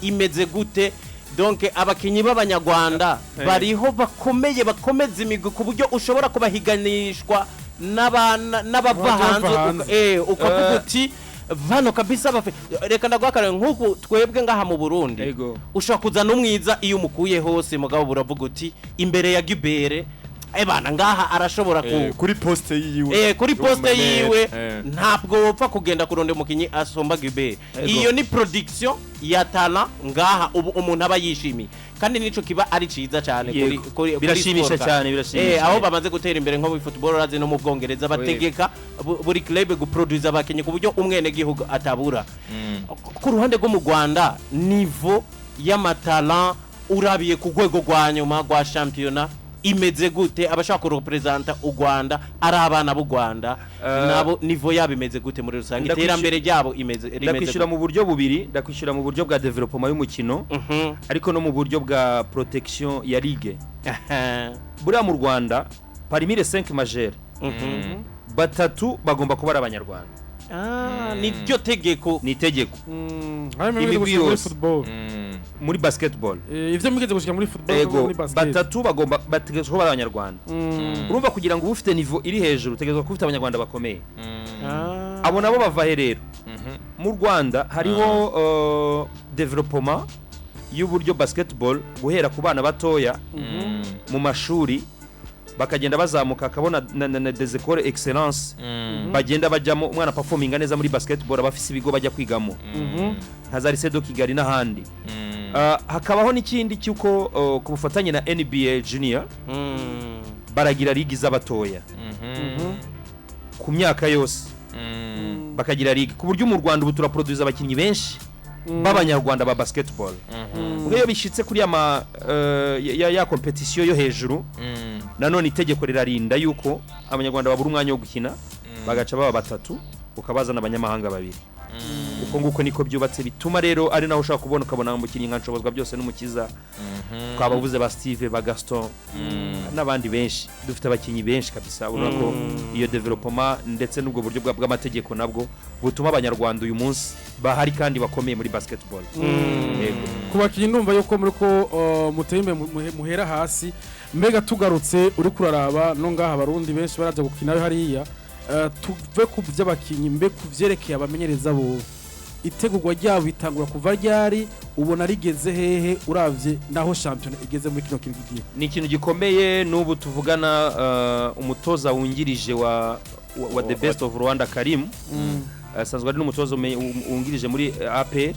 imeze gute? Donc abakinyi b'abanyarwanda bariho bakomeye, bakomeza imigwi ku buryo ushobora kubahiganishwa n'abava N'abava hanze, hanze. Ukavuga uti vano kabisa reka ndaguha akarorero nk'uku twebwe ngaha mu Burundi, ushobora kuzana umwiza iyo umukuye hose, mugabo buravuga uti imbere ya Gibere, ebana ngaha arashobora ku Kuri poste yiwe. Kuri poste yiwe, ntabwo wopfa kugenda kurondera umukinyi asomba Gibere. Iyo ni production ya talent ngaha ubu umuntu aba yishimiye, kandi nico kiba ari ciza cyane kuri Birashimisha sport. cyane, birashimisha. Aho bamaze gutera imbere nko muri football, urazi no mu Bwongereza bategeka buri club guproduza abakinyi ku buryo umwenegihugu atabura. Ku ruhande rwo mu Rwanda, niveau y'ama talent urabiye ku rwego rwa nyuma rwa shampiyona imeze gute? Abashaka kurepresenta u Rwanda ari abana b'u Rwanda, nabo niveau yabo imeze gute muri rusange? Iterambere ryabo imeze rimeze Ndakwishyura gute? mu buryo bubiri. Ndakwishyura mu buryo bwa développement y'umukino, ariko no mu buryo bwa protection ya ligue. Buriya mu Rwanda, parmi les 5 majeurs, batatu bagomba kuba ari abanyarwanda. Ah, niryo tegeko? Ni itegeko. Harimo Imigwi ibyo gushika muri yose. football. Muri basketball. Ivyo mugeze gushika muri football, muri basket. Batatu bagomba, bategerezwa kuba ari abanyarwanda. Urumva, kugira ngo ube ufite niveau iri hejuru, utegerezwa kuba ufite abanyarwanda bakomeye. Abo nabo bava he rero? Mu Rwanda hariho développement y'uburyo basketball guhera ku bana batoya mu mashuri, bakagenda bazamuka, akabona na des écoles excellence bagenda bajyamo. Umwana performinga neza muri basketball aba afise ibigo bajya kwigamo, nka za Lycée de Kigali n'ahandi. Hakabaho n'ikindi cy'uko ku bufatanye na NBA Junior baragira ligi z'abatoya ku myaka yose, bakagira ligue ku buryo mu Rwanda ubu turaproduza abakinnyi benshi b'abanyarwanda ba basketball. Ubwo iyo bishyitse kuri ya ya compétition yo hejuru, nanone itegeko rirarinda yuko abanyarwanda babura umwanya wo gukina, bagaca baba batatu, ukabazana abanyamahanga babiri. Uko nguko niko byubatse. Bituma rero ari naho ushobora kubona, ukabona umukinnyi nka Nshobozwa byose n'Umukiza, twabavuze ba Steve, ba Gaston n'abandi benshi. Dufite abakinnyi benshi kabisa. Urabona ko iyo développement ndetse n'ubwo buryo bw'amategeko nabwo butuma abanyarwanda uyu munsi bahari kandi bakomeye muri basketball. Yego. Ku bakinnyi ndumva yuko muri ko muteye imbere, muhera hasi. Mbega tugarutse, uri kuraraba no ngaha abarundi benshi baraza gukina hariya, tuve ku by'abakinnyi, mbe ku vyerekeye abamenyereza bo Itegurwa ryabo bitangura kuva ryari? Ubona rigeze hehe uravye naho shampiyona igeze muri kino kintu gihe? Ni ikintu gikomeye. N'ubu tuvugana, umutoza wungirije wa The Best of Rwanda, Karim, asanzwe ari n'umutoza wungirije muri APR,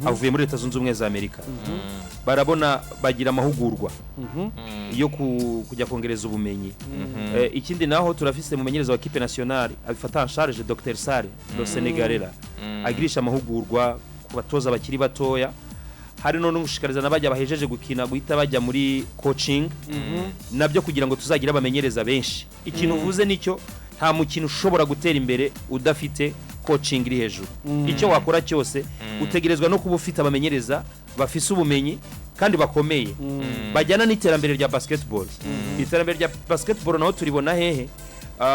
avuye muri Leta Zunze Ubumwe za Amerika. Barabona bagira amahugurwa yo kujya kongereza ubumenyi. Ikindi naho turafise mumenyereza wa équipe nationale abifata en charge, Dr Sare do Senegalera, agirisha amahugurwa ku batoza bakiri batoya. Hari no gushishikariza n'abajya bahejeje gukina guhita bajya muri coaching nabyo, kugira ngo tuzagire abamenyereza benshi. Ikintu uvuze nicyo, nta mukino ushobora gutera imbere udafite coaching iri hejuru. Icyo wakora cyose, utegerezwa no kuba ufite abamenyereza bafise ubumenyi kandi bakomeye, bajyana n'iterambere rya basketball. Iterambere rya basketball naho turibona hehe?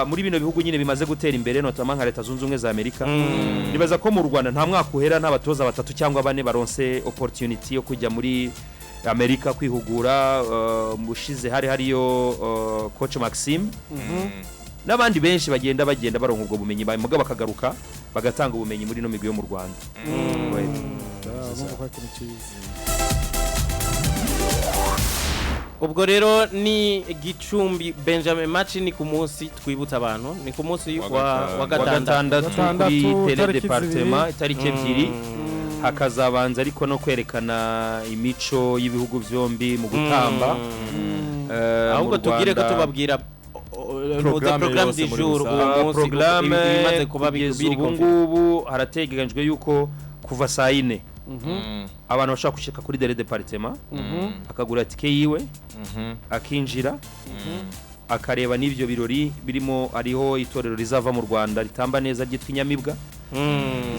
Muri bino bihugu nyine bimaze gutera imbere, notamment nka Leta Zunze Ubumwe za Amerika. Nibaza ko mu Rwanda nta mwaka uhera nta batoza batatu cyangwa bane baronse opportunity yo kujya muri Amerika kwihugura. Mu bushize hari hariyo coach Maxime n'abandi benshi bagenda baronka ubwo bumenyi, mugabo bakagaruka bagatanga ubumenyi muri ino migwi yo mu Rwanda. Right. Urumva ko ari ikintu cyiza. Ubwo rero ni Gicumbi, Benjamin, match ni ku munsi, twibutsa abantu, ni ku munsi Wa wa gatanu. Wa gatandatu. gatandatu. Gatandatu, kuri tele tariki département, 2. itariki 2. Hakazabanza ariko no kwerekana imico y'ibihugu byombi mu gutamba. Ahubwo Mu tugire ko Rwanda, tubabwira Programme programme yose du muri jour rusange. uwo munsi, Programme ibimaze kuba kugeza biri ubu confirmé. ngubu harateganyijwe yuko kuva saa 4 abantu bashobora gushika kuri dere département, akagura tike yiwe, akinjira, akareba n'ibyo birori birimo. Hariho itorero rizava mu Rwanda ritamba neza ryitwa Inyamibwa,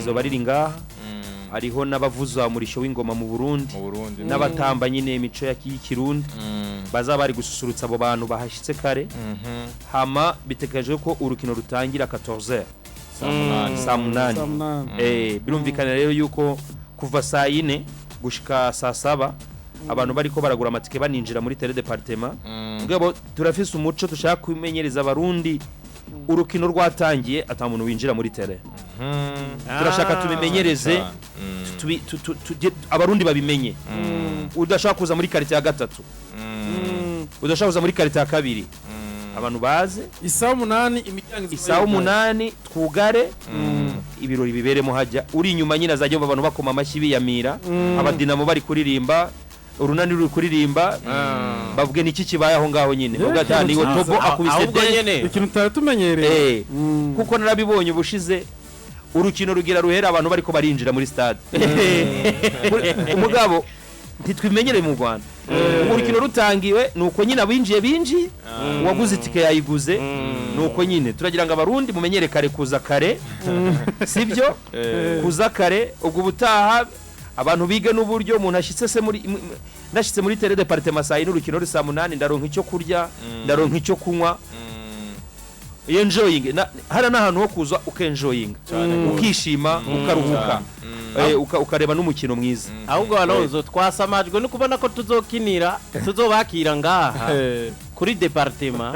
izoba riri ngaha. Hariho n'abavuza umurisho w'ingoma mu Burundi, Mu Burundi. n'abatamba nyine imico y'ikirundi, bazaba bari gususurutsa abo bantu bahashyitse kare. Hama biteganyijwe ko urukino rutangira 14h, Saa 8. saa 8. Saa 8. Birumvikana rero yuko kuva saa 4 gushika saa 7 abantu bariko baragura amatike, baninjira muri tele département. Mugabo turafise umuco dushaka kumenyereza Abarundi: urukino rwatangiye ata muntu winjira muri tele. Turashaka tubimenyereze, Abarundi babimenye. Udashaka kuza muri quartier ya gatatu, udashaka kuza muri quartier ya kabiri, abantu baze. Isaha 8 imiryango izoba Isaha yugaye. 8 twugare, ibirori biberemo. Hajya uri inyuma nyine azajya yumva abantu bakoma amashyi, biyamira, Abadinamo bari kuririmba, Urunani ruri kuririmba, bavuge niki kibaye aho ngaho nyine. Bavuga ati: "Ah, ni ikintu Otobo akubise Ahubwo de." nyene Ikintu tutari tumenyereye. Kuko narabibonye ubushize, urukino rugira ruhera abantu bariko barinjira muri stade. Umugabo ntitwimenyereye mu Rwanda. Urukino rutangiwe nuko nyine abinjiye binjiye, uwaguze itike yayiguze, nuko nyine turagira ngo Abarundi mumenyere kare, kuza kare, sibyo? Kuza kare. Ubwo ubutaha abantu bige n'uburyo umuntu ashyitse se muri nashyitse muri terrain département saa 4, urukino ruri saa 8, ndaronka icyo kurya, ndaronka icyo kunywa, enjoying. Hariya n'ahantu ho kuza ukenjoyinga, ukishima, ukaruhuka, ukareba n'umukino mwiza. Ahubwo Alonzo, twasamajwe no kubona ko tuzokinira, tuzobakira ngaha kuri département,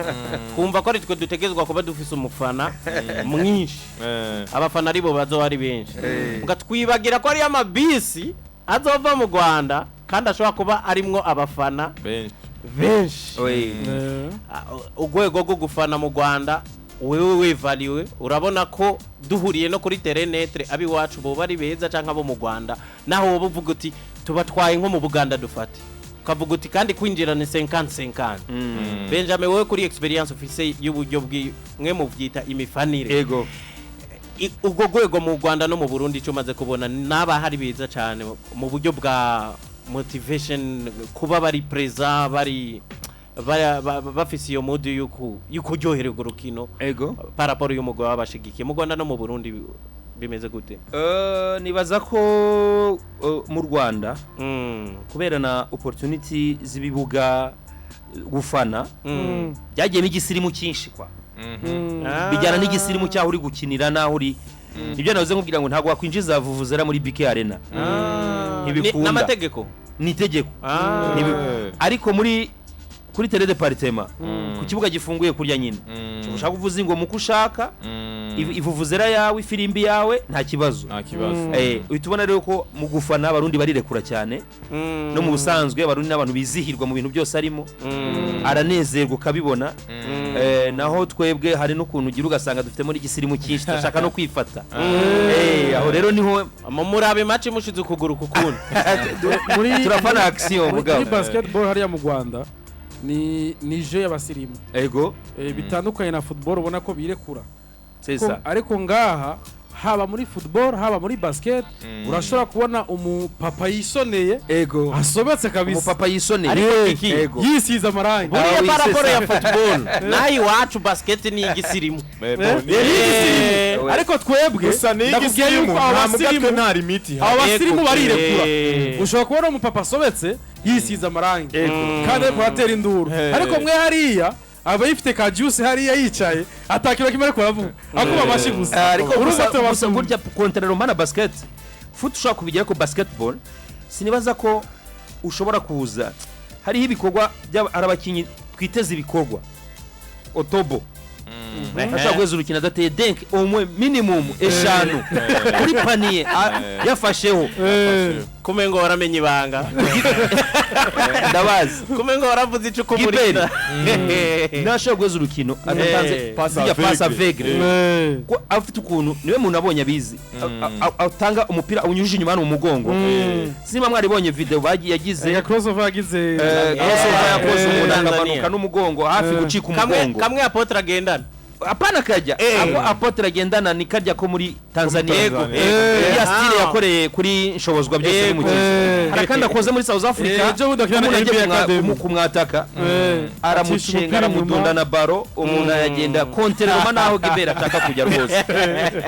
twumva ko ari twe dutegerezwa kuba dufise umufana mwinshi, abafana aribo bazoba ari benshi. Muga twibagira ko ariyo amabisi azova mu Rwanda kandi ashobora kuba arimwo abafana benshi. Benshi. Eh, Urwego rwo gufana mu Rwanda, wewe wevaliwe, urabona ko duhuriye no kuri terrain neutre, abiwacu boba ari beza canke abo mu Rwanda? Naho woba uvuga uti tubatwaye nko mu Buganda, dufate ukavuga uti kandi kwinjira ni 50 50. Benjamin, wewe kuri expérience ufise y'uburyo mwe muvyita imifanire, Ego. Ubwo rwego mu Rwanda no mu Burundi, icyo umaze kubona, n'aba hari beza cyane mu buryo bwa motivation, kuba bari présent, bari bafise iyo mood y'ukuryohererwa urukino, Ego. par rapport y'umugwi wabashigikiye mu Rwanda no mu Burundi, bimeze gute? Nibaza ko mu Rwanda, kubera na opportunity z'ibibuga, gufana byagiyemo igisirimu cyinshi kwa bijyana n'igisirimu cy'aho uri gukinira n'aho uri. Nibyo navuze nkubwira ngo ntabwo wakwinjiza vuvuzela muri BK Arena. Ntibikunda. N'amategeko. Ni itegeko. Ariko muri kuri terrain département, ku kibuga gifunguye kurya nyine, ushaka kuvuza ingoma uko ushaka. Ivuvuzera yawe, ifirimbi yawe, nta kibazo. Nta kibazo. Uhita ubona rero ko mu gufana Abarundi barirekura cyane. No mu busanzwe Abarundi n'abantu bizihirwa mu bintu byose, arimo aranezerwa ukabibona. Naho twebwe hari n'ukuntu ugira ugasanga dufitemo n'igisirimu cyinshi, tudashaka no kwifata. Aho rero niho Murabe match mushize ukuguru kukundi. Turafana action. Muri Mugabo basketball hariya mu Rwanda ni jeu y'abasirimu. Bitandukanye na football, ubona ko birekura. C'est ça. Ariko ngaha, haba muri football, haba muri basket, urashobora kubona umupapa yisoneye, asobetse kabisa. Umupapa yisoneye. Ariko iki? Yisize amarangi. Buriya Ah, par rapport wisesa. ya football, naho iwacu basket ni igisirimu. Ariko twebwe Gusa ni ndakubwiye igisirimu yuko abo nta mugatwe, basirimu nta limite abo ihari. basirimu barirekura. Ushobora kubona umupapa asobetse, yisize amarangi, kandi ariko aratera induru. Ariko mwe hariya aba yifite ka juice hariya, yicaye, atakira kimwe, ariko aravuga akoma amashyi gusa. Ariko Urumva gusa turabasumba. burya contrairement na basket, foot ushobora kubigira ko basketball sinibaza ko ushobora kuza. Hariho ibikorwa hari abakinnyi twiteze ibikorwa. Otobo ashobora guheza urukino adateye dunk umwe, minimum eshanu kuri panier yafasheho. Kumengo waramenye ibanga. Ndabazi. Kumengo waravuze ico kumurira. Ntashobora guheza urukino adatanze Passe zirya passe aveugle. aveugle, ko afite ukuntu, niwe muntu abonye abizi, atanga umupira awunyujije inyuma hano mu mugongo. Simba mwaribonye video bagiye yagize Ega crossover yagize. Crossover yakoze, umuntu Tanzania. akamanuka n'umugongo hafi gucika Kamwe umugongo. kamwe apotre agendana. Apana kajya ako apotre agendana, ni karya ko muri Tanzania. Tanzania. Iriya style yakoreye kuri Nshobozwa Byose n'umukiza. Hari akandi akoze muri South Africa. Ejo bundi akina na umuntu agiye NBA Academy. kumwataka, Acisha aramucenga, umupira aramudunda inyuma. na baro, umuntu aragenda, contrairement naho Gibera ashaka kujya rwose.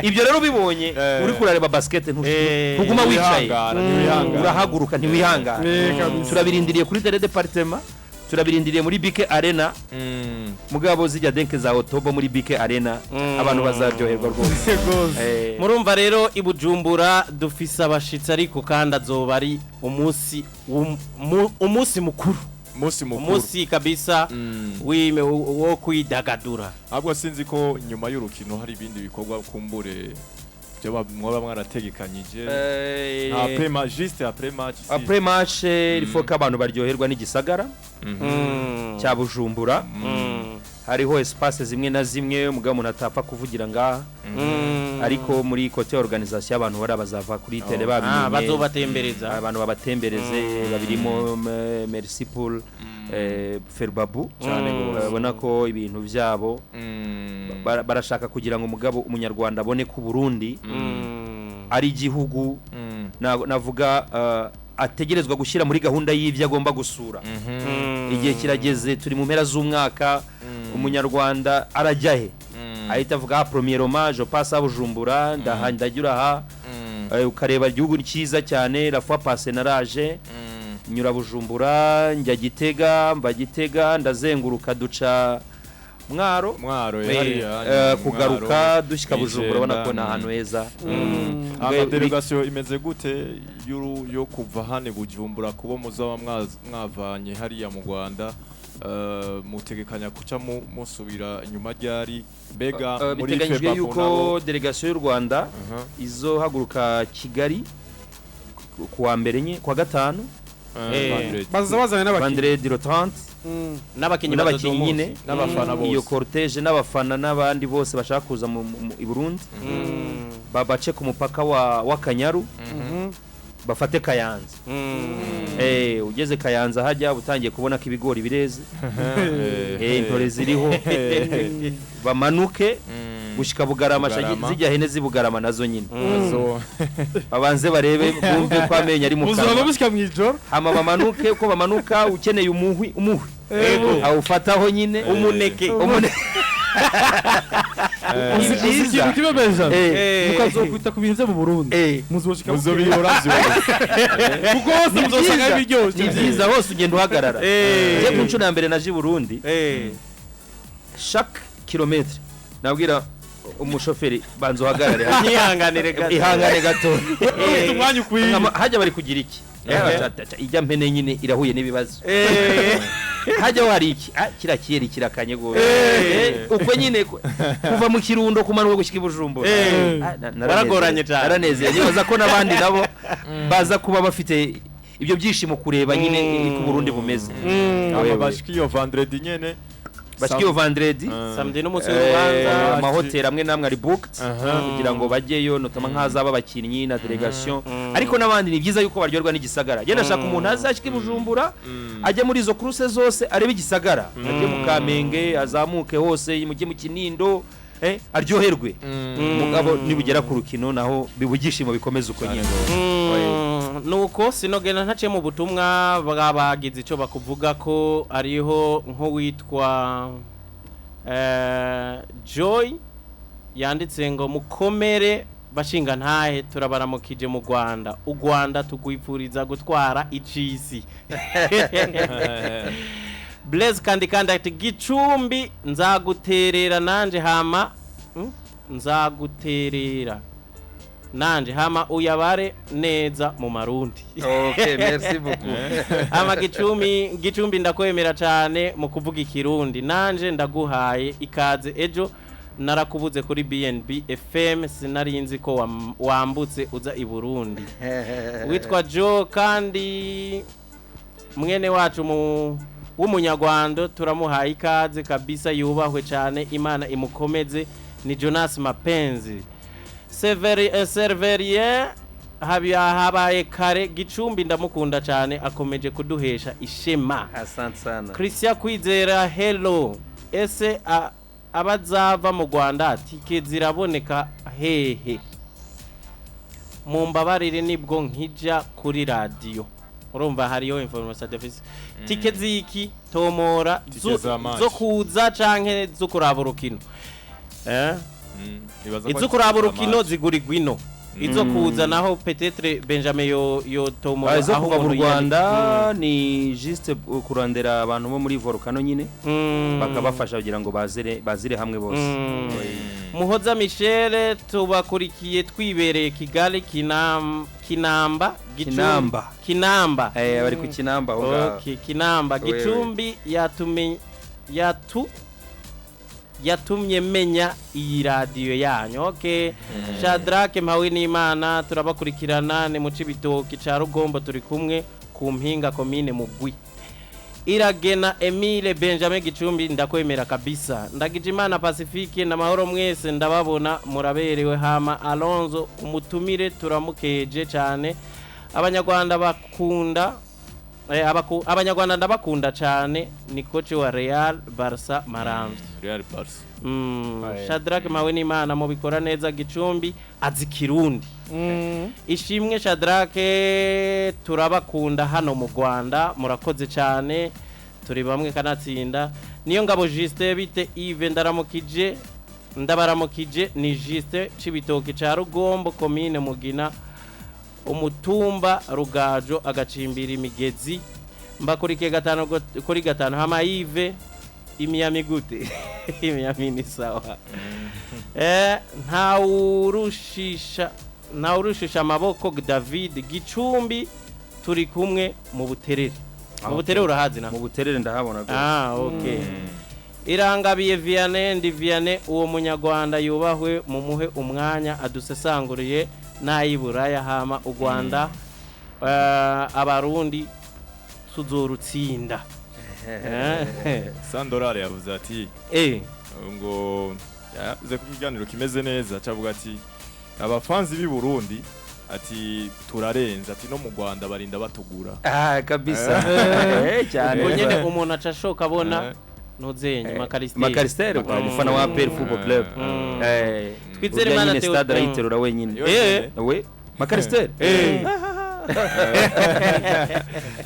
Ibyo rero ubibonye uri kurareba basket, ntuguma wicaye. Ntiwihangana, ntiwihangana. Urahaguruka, ntiwihangana. Kabisa. Turabirindiriye kuri tele département, turabirindiriye muri BK Arena. Mugabo zijya dunk za Otobo muri BK Arena, abantu bazaryoherwa rwose. Rwose. Murumva rero, i Bujumbura dufise abashitsi, ariko kandi azoba ari umunsi mukuru. Umunsi mukuru. Umunsi kabisa wo kwidagadura. Ahubwo sinzi ko nyuma y'urukino hari ibindi bikorwa kumbure byo mwaba mwarategekanyije après match, juste après match si. Après match, il faut ko abantu baryoherwa n'igisagara cya Bujumbura. Hariho espace zimwe na zimwe mugabo umuntu atapfa kuvugira ngaha, ariko muri côté organisation abantu bari bazava kuri télé babimenye. Bazobatembereza. Abantu babatembereze babirimo. Merci pour Ferbabu. Cyane gose. Urabona ko ibintu byabo barashaka kugira ngo umugabo umunyarwanda abone ko Burundi ari igihugu navuga ategerezwa gushyira muri gahunda y'ibyo agomba gusura. Igihe kirageze, turi mu mpera z'umwaka, umunyarwanda arajya he? Ahita avuga: "Ah, premièrement je passe à Bujumbura, ndaha ndajya aha." Ukareba igihugu ni cyiza cyane. La fois passée naraje, nyura Bujumbura, njya Gitega, mva Gitega ndazenguruka, duca Mwaro. Mwaro, hariya, kugaruka Mwaro, dushyika Bujumbura, ubona ko ni Ijenda, ahantu heza. Ama délégation imeze gute yo kuva hano i Bujumbura kuba muzaba mwavanye hariya mu Rwanda? Mutegekanya kuca musubira inyuma ryari mbega muri Biteganyijwe Febabu yuko nabo? délégation y'u Rwanda izohaguruka Kigali kuwa mbere nye, kuwa gatanu. Vendredi. Bazaza bazanye n'abakinnyi. Vendredi le 30. N'abakinnyi. N'abakinnyi nyine. N'abafana Iyo bose. cortège n'abafana n'abandi bose bashaka kuza i Burundi, babace ku mupaka wa w'Akanyaru, bafate Kayanza. Ugeze Kayanza hajya utangiye kubona ko ibigori bireze, intore ziriho, bamanuke gushika Bugarama. Bugarama. Zijya hene z'i Bugarama nazo nyine Zo. babanze barebe, bumve ko amenyo ari mu Muzaba kanwa. mushika mw'ijoro. Hama bamanuke, uko bamanuka ukeneye umuhwi awufataho nyine. Umuneke. Uzi Ni uzi byiza. ikintu kibebeje, mukazokwita ku bintu byo mu Burundi, muzoshika Muzobihora vyose. kuko hose Ni muzosanga byiza. biryoshye. Ni byiza, hose ugenda uhagarara. Njye ku nshuro ya mbere naje i Burundi, chaque kilomètre nabwira umushoferi: "Banza uhagarare hano." Nyihanganire gato. Ihangane gato. Ufite umwanya ukwiye. Hajya bari kugira iki? Ijya mpene nyine irahuye n'ibibazo. Hajyaho hari iki? Ah, kiriya kiyeri kirakanye gose. Uko nyine kuva mu Kirundo kumanuka gushyika i Bujumbura. Ah, Waragoranye cyane. Naranezerewe, nibaza ko n'abandi nabo baza kuba bafite ibyo byishimo kureba nyine uko Burundi bumeze. Ama Wewe. bashika iyo vendredi nyene. Bashika iyo vendredi. Samedi n'umunsi w'urubanza. Amahoteli amwe n'amwe ari booked kugira ngo bajyeyo, notamment nk'ahazaba abakinnyi na delegation, ariko n'abandi ni byiza yuko baryoherwa n'igisagara. Genda ashaka umuntu azashyika i Bujumbura, ajye muri izo courses zose, arebe igisagara, ajye mu Kamenge, azamuke hose, mujye mu Kinindo, aryoherwe. Mugabo nibugera ku rukino naho biba ibyishimo bikomeza uko nyine. Nuko sinogenda ntaciye mu butumwa bw'abagize icyo bakuvuga ko ariho nk'uwitwa Joy yanditse ngo mukomere bashinga ntahe, turabaramukije mu Rwanda, u Rwanda tugwifuriza gutwara icisi. Blaise kandi ati Gicumbi nzaguterera nanje hama nzaguterera nanje hama uyabare neza mu Marundi. Okay, merci beaucoup. Hama Gicumbi ndakwemera cyane mu kuvuga Ikirundi, nanje ndaguhaye ikaze. Ejo narakubuze kuri BNB FM, sinarinzi ko wambutse uza i Burundi. Witwa Joe kandi mwene wacu mu w'umunyarwanda turamuhaye ikaze kabisa, yubahwe cyane, Imana imukomeze. Ni Jonas Mapenzi. Severien habaye kare Gicumbi ndamukunda cyane, akomeje kuduhesha ishema. Asante sana. Christian Kwizera, hello, ese abazava mu Rwanda tike ziraboneka hehe? Mumbabarire nibwo nkija kuri radio. Urumva hariyo information deficit. Tike ziki tomora Tike za match. Zo kuza canke zo kuraba urukino? Nibaza ko Izo ari kuraba tike za urukino match. zigurirwa ino, izo kuza naho peut-être Benjamin yo tomora Ah, izo aho kuva mu umuntu Rwanda ni juste kurondera abantu bo muri Volcano nyine, bakabafasha kugira ngo bazire hamwe bose. Muhoza Michel, tubakurikiye twibereye Kigali Kinamba Gicumbi. Kinamba. Kinamba. Bari ku Kinamba aho ngaho. Okay, Kinamba. We, we. Gicumbi yatumye menya iyi radiyo yanyu. Okay. Shadrack Mpawe n'Imana, turabakurikirana ni mu Cibitoki ca Rugombo, turi kumwe ku Mpinga, komine Mugwi. Iragena Emile Benjamin Gicumbi ndakwemera kabisa. Ndagijimana Pacifique na mahoro mwese, ndababona muraberewe. Hama Alonso umutumire turamukeje cyane. Abanyarwanda bakunda Abanyarwanda ndabakunda cyane, ni coach wa Real Barca Maramvya. Real Barca. Shadrack Mawe n'Imana mubikora neza, Gicumbi azi Kirundi. Ishimwe Shadrack, turabakunda hano mu Rwanda, murakoze cyane, turi bamwe kanatsinda. Niyo ngabo Justin, bite Yves, ndaramukije, ndabaramukije, ni Justin Cibitoke ca Rugombo, komine Mugina, umutumba Rugajo, agacimbira Imigezi. Mbakurikiye gatanu kuri gatanu. Hama Yves, imiyami gute? Imiyami ni sawa. Ntawurushisha amaboko David Gicumbi, turi kumwe mu Buterere. Mu Buterere urahazi na? Mu Buterere ndahabona rwose. Ah, okay. Irangabiye Vianney, ndi Vianney, uwo munyarwanda yubahwe, mumuhe umwanya adusesanguriye n'ay'iburaya. Hama u Rwanda, Abarundi tuzorutsinda. Sandorare yavuze ati ngo yavuze ko ikiganiro kimeze neza, cavuga ati abafanzi b'i Burundi ati turarenze, ati no mu Rwanda barinda batugura. Ah, kabisa. Cyane. Ubwo nyene umuntu aca ashoka abona ntuzenye Makarisiteri. Makarisiteri, umufana wa APR Football Club. Twizere Urya Imana nyine Theo- stade arayiterura wenyine. Yo nyene. We Makarisiteri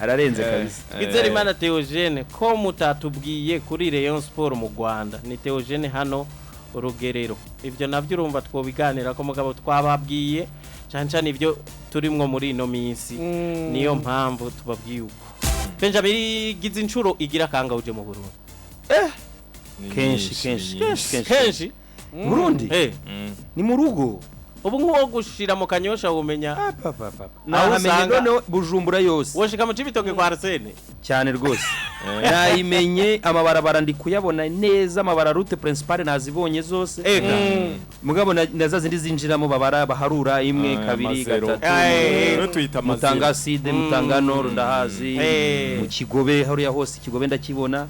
ararenze kabisa. Twizere Imana Theogene, ko mutatubwiye kuri Rayon Sport mu Rwanda? Ni Theogene hano Urugerero. Ibyo navyo urumva twobiganira ko, mugabo twababwiye cyane cyane ibyo turimwo muri ino minsi, niyo mpamvu tubabwiye uko. Benjamin, gize inshuro igira kanga uje mu Burundi? Ni Kenshi, nyinshi, kenshi, ni nyinshi. kenshi. Kenshi. Burundi ni mu rugo. Ubu nk'uwo gushira mu Kanyosha wumenya Naho usanga- noneho Bujumbura yose. Woshika mu Cibitoke kwa Arsene? Cyane rwose. Nayimenye, amabarabara ndi kuyabona neza, amabara route principale nazibonye zose. Ega. Mugabo na za zindi zinjiramo babara baharura imwe, kabiri, amazero. gatatu. Rero tuyita amazero. Mutanga Sud, Mutanga Nord ndahazi. Eh. Mu Kigobe hariya hose, Ikigobe ndakibona.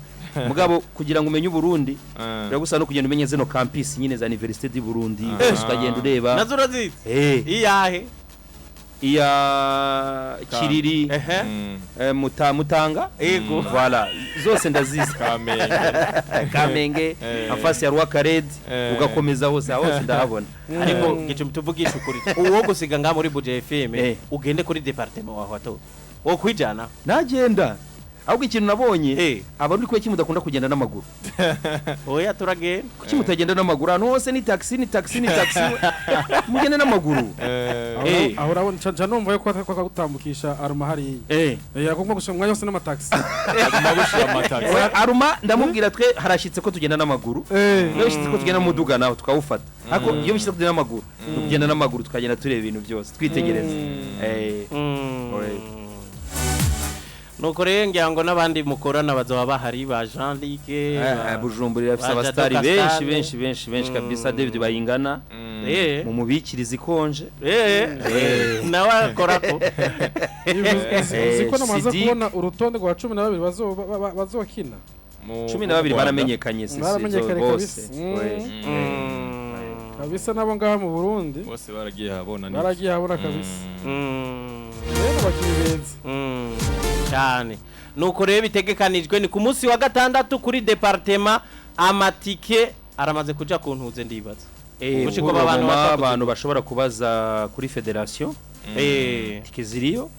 Mugabo kugira ngo umenye Uburundi biragusa no kugenda umenye zino campus nyine za Université du Burundi hose, ukagenda ureba. Nazo urazizi? Eh. Iyahe? Iya Kiriri. Ehe. Mutanga. Ego. Voilà, zose ndazizi. Kamenge. Kamenge. Eh. En face ya Rwakaredi. Eh. Ugakomeza hose, aho hose ndahabona. Ariko Gicumbi, tuvugisha ukuri, uwo gusiga ngaha muri Buja FM, ugende kuri département waho ato wo kwijana. Nagenda, ahubwo ikintu nabonye, abarundi kuki mudakunda kugenda n'amaguru? Oya, turagenda. Kuki mutagenda n'amaguru? Ahantu hose ni taxi, ni taxi, ni taxi. Mugende n'amaguru. Aho urabona nca numva yuko gutambukisha aruma hariya. Agomba gushira umwanya wose n'amataxi. Aguma gushira amataxi. Aruma ndamubwira, twe harashyitse ko tugenda n'amaguru. Iyo bishyitse ko tugenda n'umuduga naho tukawufata, ariko iyo bishyitse ko tugenda n'amaguru, tugenda n'amaguru, tukagenda tureba ibintu byose, twitegereza. Ouais. Nuko rero ngira ngo n'abandi mukorana bazoba bahari, ba Jean Luc, Bujumbura irafise ba abasitari Jado benshi. Castane. Benshi, benshi, benshi kabisa. David Bayingana, mu mubikiriza ikonje. Nawe akorako. Uzi ko namaze Sidik. kubona urutonde rwa 12 bazokina. 12 baramenyekanye sisi. Baramenyekanye bose. kabisa. Ouais. Kabisa, nabo ngaha mu Burundi Bose baragiye habona ni. baragiye habona kabisa. Rero abakinyi beza. Cyane. Nuko rero bitegekanijwe ni ku munsi wa gatandatu kuri département. Amatike aramaze kuja ku ntuze, ndibaza. Gushika ubu abantu Pour le moment, bashobora abantu bashobora kubaza kuri fédération. Tike ziriyo.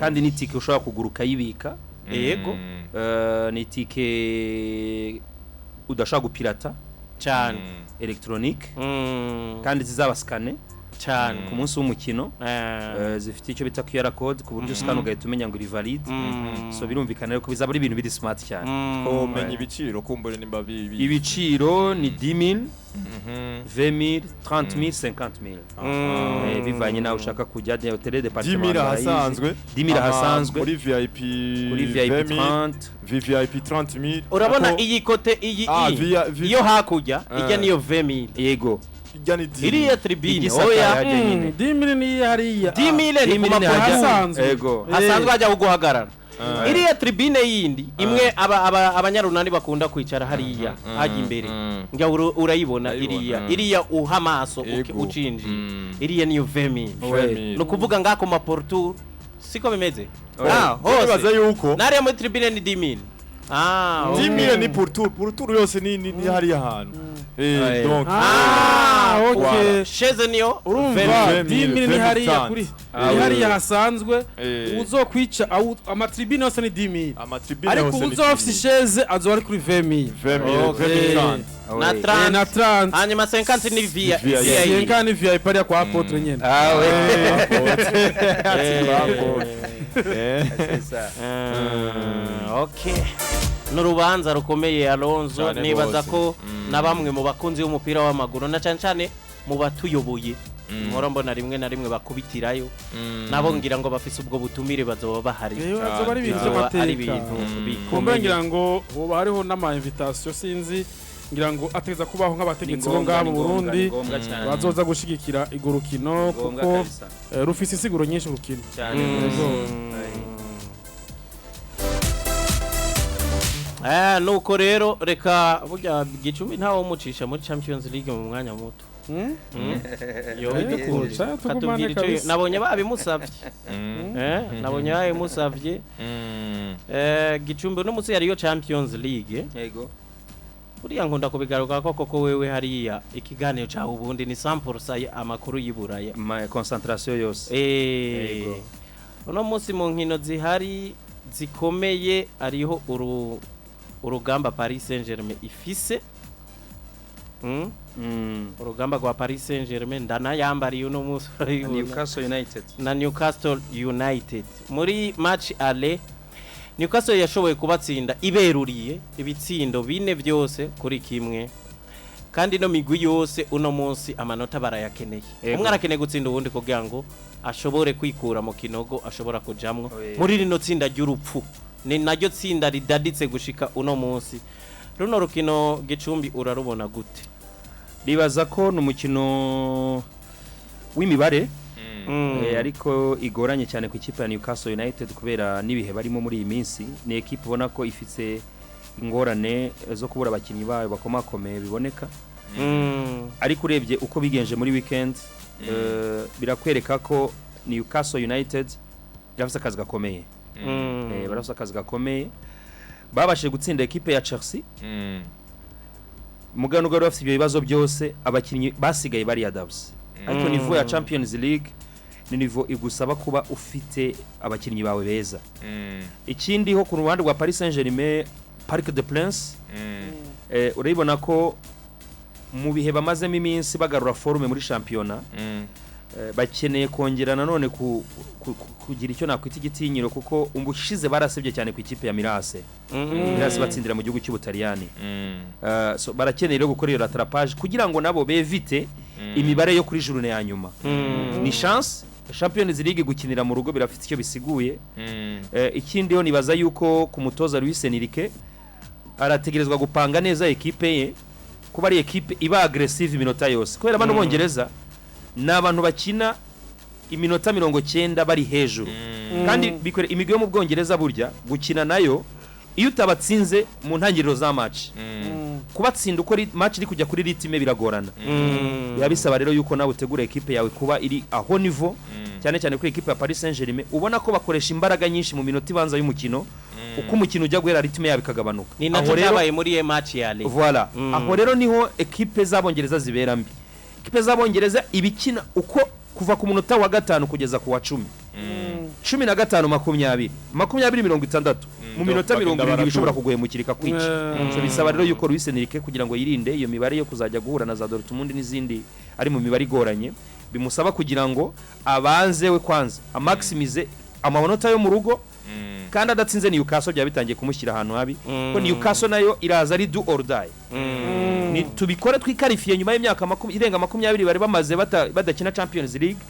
Kandi ni tike ushobora kugura ukayibika. Ni tike udashobora gupirata. Électronique. Kandi zizaba scanné ku munsi w'umukino. Zifite icyo bita QR code, ku buryo usikana ugahita umenya ngo iri valide. So birumvikana rero ko bizaba ari ibintu biri smart cyane. Ko menya ibiciro kumbure nimba bibi. Ibiciro ni 10 000, 20 000, 30 000, 50 000. Bivanye nawe ushaka kujya hôtel département. 10 000 ahasanzwe. 10 000 ahasanzwe. Muri VIP. Kuri VIP 20 000, 30. VVIP 30 000. Urabona iyi côté iyi, iyo hakurya ijya niyo 20 000. Yego. Ijya ni 10 000. Iriya tribune. Igisaka Oya. hajya nyine. 10 000 ni hariya. 10 000 ni ku 10 000 ni makuru hajya. Ahasanzwe. Yego. Hasanzwe hajya guhagarara. Iriya tribune yindi imwe abanyarunani bakunda kwicara hariya hajya imbere, njya urayibona. Ndayibona. Iriya, iriya uha amaso ucinjiye, iriya niyo 20 000. 20 000. Ni ukuvuga ngako ma pourtour siko bimeze. Oya. Ah, hose. Nibaza yuko nariya muri tribune ni 10 000. Ah, okay. 10 000 ni pourtour yose, ni hariya hantu. Donc Ah, okay. Voilà. Chaise niyo Urumva 20 000. 10 000 ni hariya kuri Ah, ni hariya oui. hasanzwe. Uzokwica amatribune yose ni 10 000. Amatribune Ariko yose ni uzoba afise 10 000. chaise azoba ari kuri 20 000. 20 000, 20 000, 30. Na 30. Na 30. Hanyuma 50 ni via VIP. VIP. Yenga ni VIP hariya kwa apôtre nyene. Ah ouais. C'est ça. Okay, n'urubanza rukomeye, Alonso. Cyane Nibaza rwose. ko na bamwe mu bakunzi b'umupira w'amaguru, na cyane cyane mu batuyoboye, mpora mbona rimwe na rimwe bakubitirayo, nabo ngira ngo bafise ubwo butumire, bazoba bahari. Azoba ari ibintu Bizoba ari by'amateka. ibintu Kumbe bikomeye. Ngira ngo hoba hariho n'ama invitation, sinzi, ngira ngo ategeza kubaho nk'abategetsi bo ngaha mu Burundi bazoza gushigikira urwo rukino, kuko rufise insiguro nyinshi urukino. Cyane. Nuko rero reka burya Gicumbi ntawe umucisha muri Champions League mu mwanya muto. Yo bidukunda. Ca tugumane Katubwira ico kabisa. nabonye babimusavye. Nabonye babimusavye. Gicumbi no munsi yariyo Champions League. Yego. Buriya nkunda kubigaruka ko koko wewe hariya ikiganiro cyawe ubundi ni 100% amakuru y'iburaya. Ma concentration yose. Yego. Uno munsi mu nkino zihari zikomeye ariho urugamba Paris Saint-Germain ifise. Urugamba rwa Paris Saint-Germain ndanayambariye uno munsi, urabibona. Newcastle United. Na Newcastle United muri match aller, Newcastle yashoboye kubatsinda iberuriye ibitsindo 4-1, kandi no migwi yose uno munsi amanota barayakeneye. Umwe arakeneye gutsinda uwundi kugira ngo ashobore kwikura mu kinogo ashobora kujamwo Oye. muri rino tsinda ry'urupfu. Ni naryo tsinda ridaditse gushika uno munsi. Runo rukino, Gicumbi, urarubona gute? Ribaza ko ni umukino w'imibare, ariko igoranye cyane ku ikipe ya Newcastle United kubera n'ibihe barimo muri iyi minsi. Ni ekipe ubona ko ifite ingorane zo kubura abakinnyi bayo bakomakomeye biboneka, ariko urebye uko bigenje muri weekend, birakwereka ko Newcastle United irafite akazi gakomeye. Barafite akazi gakomeye, babashije gutsinda ekipe ya Chelsea. Mugano bari bafite ibyo bibazo byose, abakinnyi basigaye bari adapté, ariko niveau ya Champions League ni niveau igusaba kuba ufite abakinnyi bawe beza. Ikindi ho ku ruhande rwa Paris Saint-Germain, Parc des Princes, urabibona ko mu bihe bamazemo iminsi bagarura forme muri shampiyona, bakeneye kongera nanone kugira icyo nakwita igitinyiro, kuko ubushize barasebye cyane ku ikipe ya Milan AC. Milan AC batsindira mu gihugu cy'Ubutaliyani. So barakeneye rero gukora iyo rattrapage kugira ngo nabo bevite imibare yo kuri journée ya nyuma. Ni chance, Champions League gukinira mu rugo birafite icyo bisiguye. Ikindi yo nibaza yuko ku mutoza Luis Enrique arategerezwa gupanga neza ekipe ye kuba ari ekipe iba agressive iminota yose, kubera bano Bongereza ni abantu bakina iminota 90 bari hejuru, kandi bikore imigwi yo mu Bwongereza burya gukina nayo iyo utabatsinze mu ntangiriro za match, kubatsinda uko match iri kujya kuri rythme biragorana. Biba bisaba rero yuko nawe utegura ekipe yawe kuba iri aho niveau, cyane cyane kuri ekipe ya Paris Saint-Germain ubona ko bakoresha imbaraga nyinshi mu minota ibanza y'umukino, uko umukino ujya guhera rythme yabo ikagabanuka. Ni nacyo Aho rero cyabaye muri iyo match ya Le voilà, aho rero niho ekipe z'Abongereza zibera mbi. Ekipe z'Abongereza ibikina uko kuva ku munota wa 5 kugeza ku wa 10, 15, 20, 20, 60, mu minota Bagenda 70 bishobora baratura. kuguhemukira ikakwica. So bisaba rero yuko Luis Enrique, kugira ngo yirinde iyo mibare yo kuzajya guhura na za Dortmund n'izindi ari mu mibare igoranye, bimusaba kugira ngo abanze we kwanza amaximize amanota yo mu rugo, kandi adatsinze Newcastle byaba bitangiye kumushyira ahantu habi, ko Newcastle nayo iraza ari do or die. Ni tubikore twikarifiye nyuma y'imyaka irenga 20 bari bamaze badakina Champions League.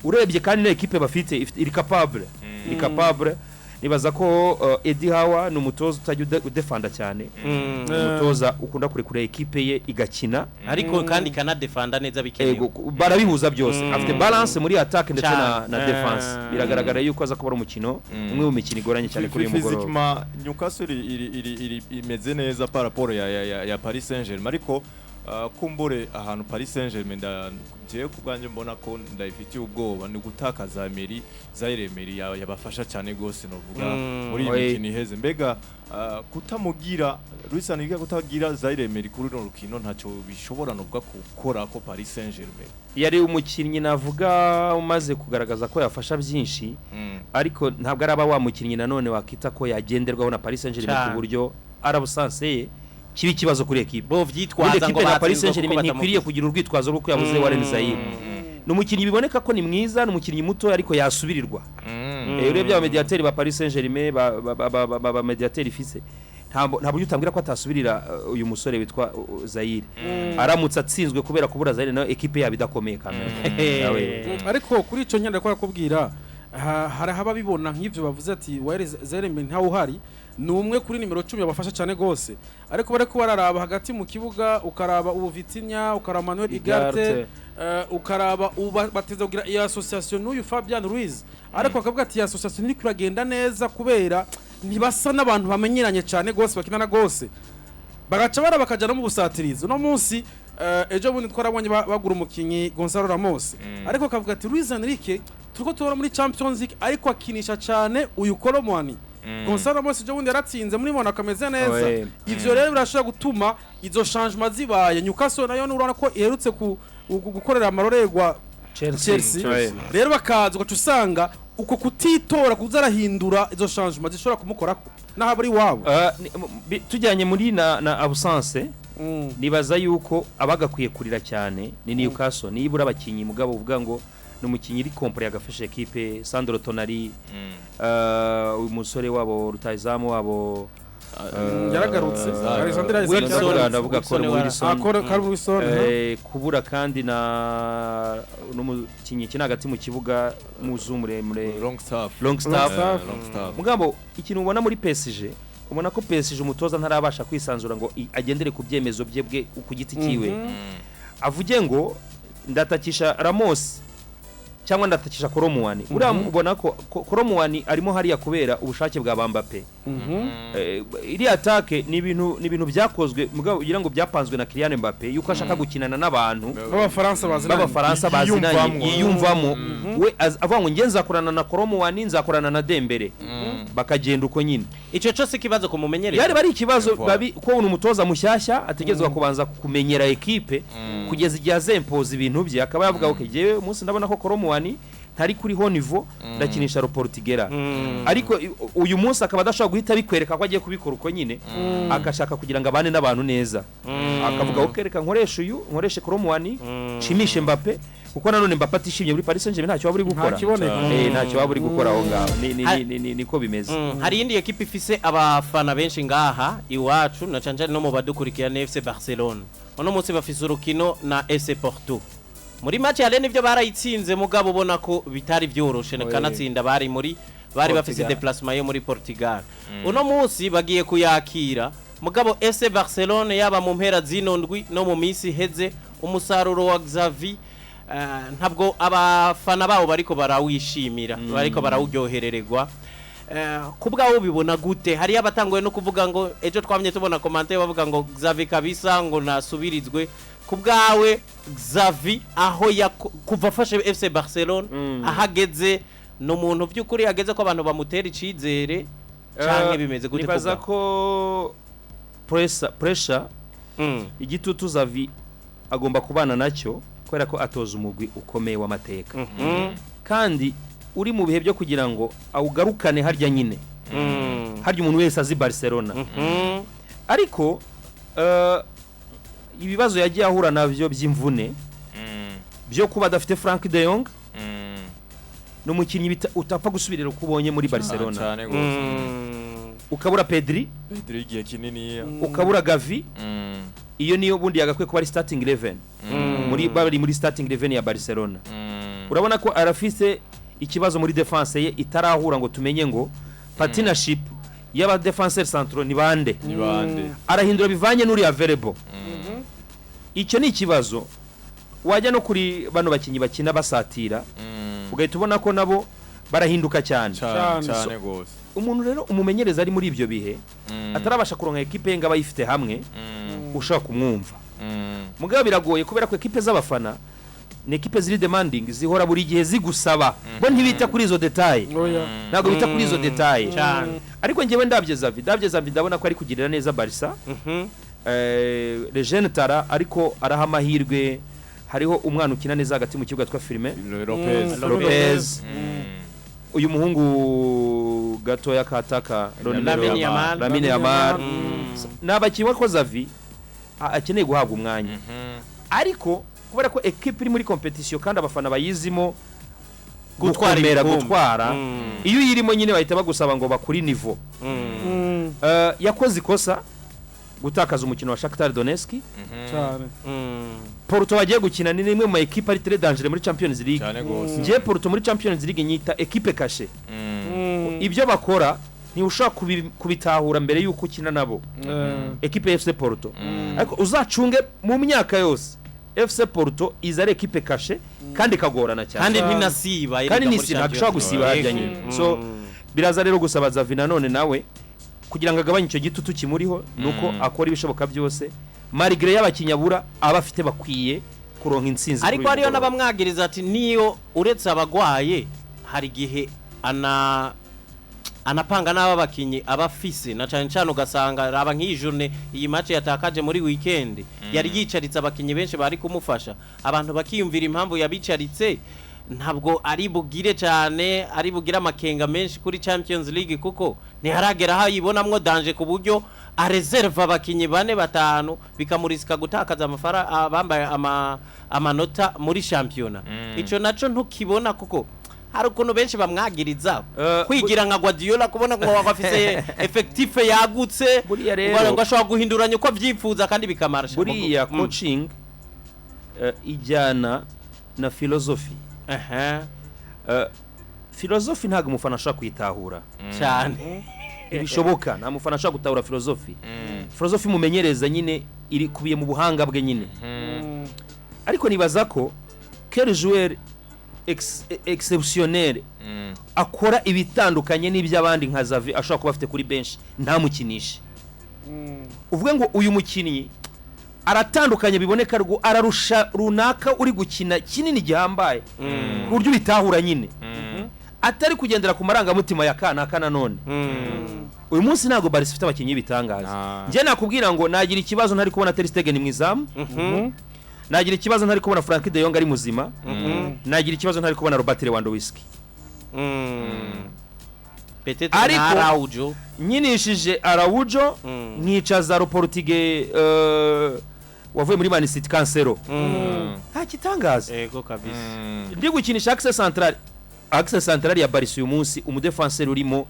Urebye kandi na ekipe bafite iri capable, iri capable. Nibaza ko Eddie Howe ni umutoza utajya udefanda cyane, umutoza ukunda kurekura ekipe ye igakina. Ariko kandi ikanadefanda neza bikenewe. Ego, barabihuza byose, afite balance muri attaque ndetse na Cyane. defense. Biragaragara yuko aza kuba ari umukino umwe mu mikino igoranye cyane kuri uyu mugoroba. Physiquement Newcastle iri imeze neza par rapport ya Paris Saint-Germain, ariko kumbure ahantu Paris Saint-Germain nda jewe ku bwanjye mbona ko ndayifitiye ubwoba ni gutakaza Emery, Zaire Emery yabafasha cyane gose novuga muri iyi Oye. mikino iheze. Mbega kutamugira Luis Enrique, kutagira Zaire Emery kuri runo rukino ntacyo bishobora novuga gukora ko Paris Saint-Germain? Yari umukinnyi navuga umaze kugaragaza ko yafasha byinshi, ariko ntabwo araba wa mukinnyi nanone wakita ko yagenderwaho na Paris Saint-Germain ku Cyane. buryo arabusanse ye kiba ikibazo kuri ekipe. Bo Ubundi vyitwaza ngo ekipe nka Paris batsinzwe kuko Saint-Germain ntikwiriye batamufise. kugira urwitwazo rw'uko yabuze Warren Zaire. Ni umukinnyi biboneka ko ni mwiza, ni umukinnyi muto ariko yasubirirwa. Urebye abamediateri ba Paris Saint-Germain, ba mediateri ifise, nta buryo utambwira ko atasubirira uyu musore witwa Zaire. Aramutse atsinzwe kubera kubura Zaire, nayo ekipe yabo idakomeye kamere. Nawe. Ariko kuri icyo nyine ndakora kubwira hari ababibona nk'ibyo bavuze ati Warren Zaire ntawe uhari, ni umwe kuri nimero 10 yabafasha cyane gose, ariko bariko bararaba hagati mu kibuga, ukaraba ubu Vitinha, ukaraba Manuel Ugarte, Ugarte. Ukaraba uba bateza kugira iyo association n'uyu Fabian Ruiz, ariko bakavuga ati iyi association ntiri kuragenda neza kubera ntibasa n'abantu bamenyeranye cyane gose bakinana gose, bagaca bara bakaja no mu busatirizi. Uno munsi ejo bundi twarabonye bagura umukinyi Gonzalo Ramos, ariko akavuga ati Luis Enrique turiko tubona muri Champions League ariko akinisha cyane uyu Kolo Muani. Gonzalo Ramos ejo bundi yaratsinze muri Monaco ameze neza. Oye. Ivyo rero birashobora gutuma izo changement zibaye. Newcastle nayo urabona ko iherutse gukorera amarorerwa Chelsea. Oye. Rero bakaza ugaca usanga uko kutitora kuza arahindura izo changement zishobora kumukorako naho aba ari iwabo. Tujyanye muri na absence, nibaza yuko abagakwiye kurira cyane ni Newcastle nibura abakinnyi, mugabo uvuga ngo ni umukinnyi iri complet yagafashe ekipe, Sandro Tonali, uyu musore wabo rutahizamu wabo Yaragarutse. Alexander Isaac Wilson. yaragarutse. Ndavuga Wilson Callum Wilson. Ah, Callum Wilson. Kubura kandi na n'umukinnyi kina hagati mu kibuga muzu muremure. Longstaff. Longstaff. Longstaff. Longstaff. Mugabo ikintu ubona muri PSG, ubona ko PSG umutoza ntarabasha kwisanzura ngo agendere ku byemezo bye bwe ku giti kiwe, avuge ngo ndatakisha Ramos cyangwa ndatakisha Kolo Muani. Uriya ubona ko Kolo Muani arimo hariya kubera ubushake bwa Mbappe. Iriya attaque ni ibintu byakozwe, mugabo ugira ngo byapanzwe na Kylian Mbappe, yuko ashaka gukinana n'abantu b'Abafaransa bazinanye. B'Abafaransa bazinanye. Yiyumvamwo. Yiyumvamo we, avuga ngo njye nzakorana na Kolo Muani, nzakorana na Dembele, bakagenda uko nyine. Ico cose ikibazo kumumenyereza. Yari bari ikibazo. Voilà. Babi ko ni umutoza mushyashya, ategerezwa kubanza kumenyera ekipe kugeza igihe azempoza ibintu bye, akaba yavuga: "Okay, jyewe umunsi ndabona ko Kolo Muani ntari kuri haut niveau, ndakinisha Portugal." Ariko uyu munsi akaba adashobora guhita bikwereka ko agiye kubikora uko nyine, agashaka kugira ngo abane n'abantu neza, akavuga: "Okay, reka nkoreshe uyu, nkoreshe Kolo Muani, nshimishe Mbappe," kuko nanone Mbappe atishimye muri Paris Saint-Germain ntacyo waba uri gukora. Nta kiboneka. Ntacyo waba uri gukora aho ngaho. Niko bimeze. Hari iyindi ekipe ifise abafana benshi ngaha iwacu na cane cane no mu badukurikira, ni FC Barcelona. Uno munsi bafise urukino na FC Porto. Muri match ya nivyo barayitsinze, mugabo ubona ko bitari vyoroshe, kanatsinda bari muri bari bafise Portugal. déplacement yo muri Portugal. Uno munsi bagiye kuyakira, mugabo FC Barcelona yaba mu mpera zino ndwi no mu minsi iheze, umusaruro wa Xavi ntabwo abafana babo bariko barawishimira, bariko barawuryoherererwa. Ku bwawe ubibona gute? Hariyo abatanguye no kuvuga ngo ejo twamye tubona commentaire bavuga ngo Xavi kabisa ngo nasubirizwe. Ku bwawe, Xavi aho kuva afashe FC Barcelona ahageze, ni umuntu by'ukuri ageze ko abantu bamutera icizere canke bimeze gute? Nibaza Ku bwawe? ko pressure, igitutu Xavi agomba kubana nacyo, kubera ko atoza umugwi ukomeye w'amateka kandi uri mu bihe byo kugira ngo awugarukane harya nyine, harya umuntu wese azi Barcelona. Ariko ibibazo yagiye ahura navyo by'imvune, byo kuba adafite Frank de Jong, ni umukinnyi utapfa gusubirira uko ubonye muri Barcelona. Cyane gose. Ukabura Pedri, Pedri igihe kinini. Ukabura Gavi. Iyo niyo bundi yagakwiye kuba ari starting 11 muri bari muri starting 11 ya Barcelona. Urabona ko arafise ikibazo muri defense ye itarahura ngo tumenye ngo partnership y'aba défenseur central ni bande. Ni bande? Arahindura bivanye n'uri available. Icyo ni ikibazo. Wajya no kuri bano bakinnyi bakina basatira, ugahita ubona ko nabo barahinduka cyane. Cyane. Cyane. Cyane gose. Umuntu rero umumenyereza ari muri ibyo bihe, atarabasha kuronka ekipe ye ngo aba ayifite hamwe, ushobora kumwumva. Mugabo biragoye kubera ko ekipe z'abafana ni ekipe ziri demanding, zihora buri gihe zigusaba, bo ntibita kuri izo détails. Oya. Ntabwo bita kuri izo détails. Cyane. Ariko njyewe ndabye Xavi, ndabona ko ari kugirira neza Barca. Les jeunes talents, ariko araha amahirwe. Hariho umwana ukina neza hagati mu kibuga twa Firme Lopez. Lopez. Uyu muhungu gatoya kataka Lamine Yamal. Lamine Yamal. Ni abakinnyi ko Xavi akeneye guhabwa umwanya, ariko kubera ko ekipe iri muri compétition kandi abafana bayizimo gutwara gukomera, ibikombe. Gutwara, iyo uyirimo nyine bahita bagusaba ngo bakuri niveau. Yakoze ikosa gutakaza umukino wa Shakhtar Donetsk. Cyane. Porto bagiye gukina ni imwe mu ma ekipe ari très dangereux muri Champions League. Cyane gose. Ngiye Porto muri Champions League nyita équipe cachée. Ibyo bakora ntiushobora kubitahura mbere y'uko ukina nabo, ekipe ya FC Porto. Ariko uzacunge mu myaka yose, FC Porto iza ari ekipe cachée kandi ikagorana cyane. Kandi ntinasiba kandi erega muri nisi ntabwo ishobora Champions gusiba harya League. nyine. So biraza rero gusaba Xavi nanone nawe kugira ngo agabanye icyo gitutu kimuriho, nuko akora ibishoboka byose malgré y'abakinnyi abura, aba afite bakwiye kuronka intsinzi kuri Ariko uyu hariyo mugoroba. n'abamwagiriza ati niyo uretse abagwaye, hari igihe anapanga n'aba bakinyi aba afise, na cane cane ugasanga raba nk'iyi journée, iyi match yatakaje muri weekend, yari yicaritse abakinyi benshi bari kumufasha. Abantu bakiyumvira impamvu yabicaritse, ntabwo ari bugire cyane, ari bugire amakenga menshi kuri Champions League, kuko ntiharagera aho ayibonamwo danger ku buryo areserva abakinyi bane batanu, bikamurisika gutakaza amafaranga bambaye amanota muri shampiyona. Ico naco ntukibona kuko Hari ukuntu benshi bamwagiriza kwigira nka Guardiola, kubona ngo afise effectif yagutse, Buriya rero ngo ashobora guhinduranya uko avyifuza kandi bikamarasha. Buriya coaching ijyana na philosophy. Philosophy ntabwo umufana ashobora kuyitahura. Cyane. Ntibishoboka, nta mufana ashobora gutahura philosophy. Philosophy mumenyereza nyine iri kubiye mu buhanga bwe nyine. Ariko nibaza ko quel joueur exceptionnel akora ibitandukanye n'iby'abandi nka Xavi ashobora kuba afite kuri benshi ntamukinishe, uvuge ngo uyu mukinnyi aratandukanye, biboneka rwo ararusha runaka uri gukina kinini gihambaye, ku buryo ubitahura nyine atari kugendera ku marangamutima ya kanaka. Nanone uyu munsi ntabwo Barca ifite abakinnyi b'ibitangaza. Njye nakubwira ngo nagira ikibazo ntari kubona Ter Stegen mu izamu, nagira ikibazo ntari kubona Frenkie de Jong ari muzima, nagira ikibazo ntari kubona Robert Lewandowski. Peut-être Ariko na Araujo. Nkinishije Araujo, nkicaza Portugal wavuye muri Man City, Cancelo, nta kitangaza. Ego kabisa. Ndi gukinisha axe central ya Barca uyu munsi, umudefanseri urimo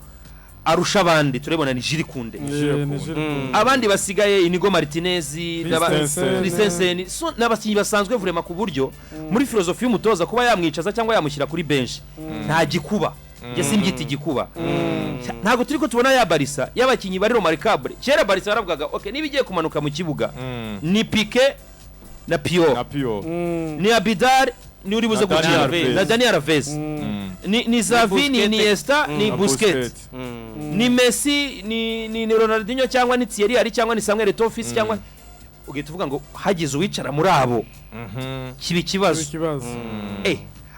arusha abandi turabona ni Jules Koundé. Ni Jules Koundé. Abandi basigaye, Inigo Martinez, Christensen. Christensen, so n'abakinnyi basanzwe vraiment, ku buryo muri philosophie y'umutoza kuba yamwicaza cyangwa yamushyira kuri bench nta gikuba. Njye simbyita igikuba. Ntabwo turi ko tubona ya Barca y'abakinnyi bari remarquable. Kera Barca baravugaga: "Okay, niba igiye kumanuka mu kibuga ni Pique na Puyol, na Puyol, ni Abidal ni uri buze na Dani gukina Alves. na Dani Alves, ni Xavi, ni Busquets. Iniesta, ni Na Busquets, ni Messi, ni Ronaldinho cyangwa ni Thierry Henry cyangwa ni Samuel Eto'o Fils", cyangwa ugahita uvuga ngo hagize uwicara muri abo kiba ikibazo. Ikibazo.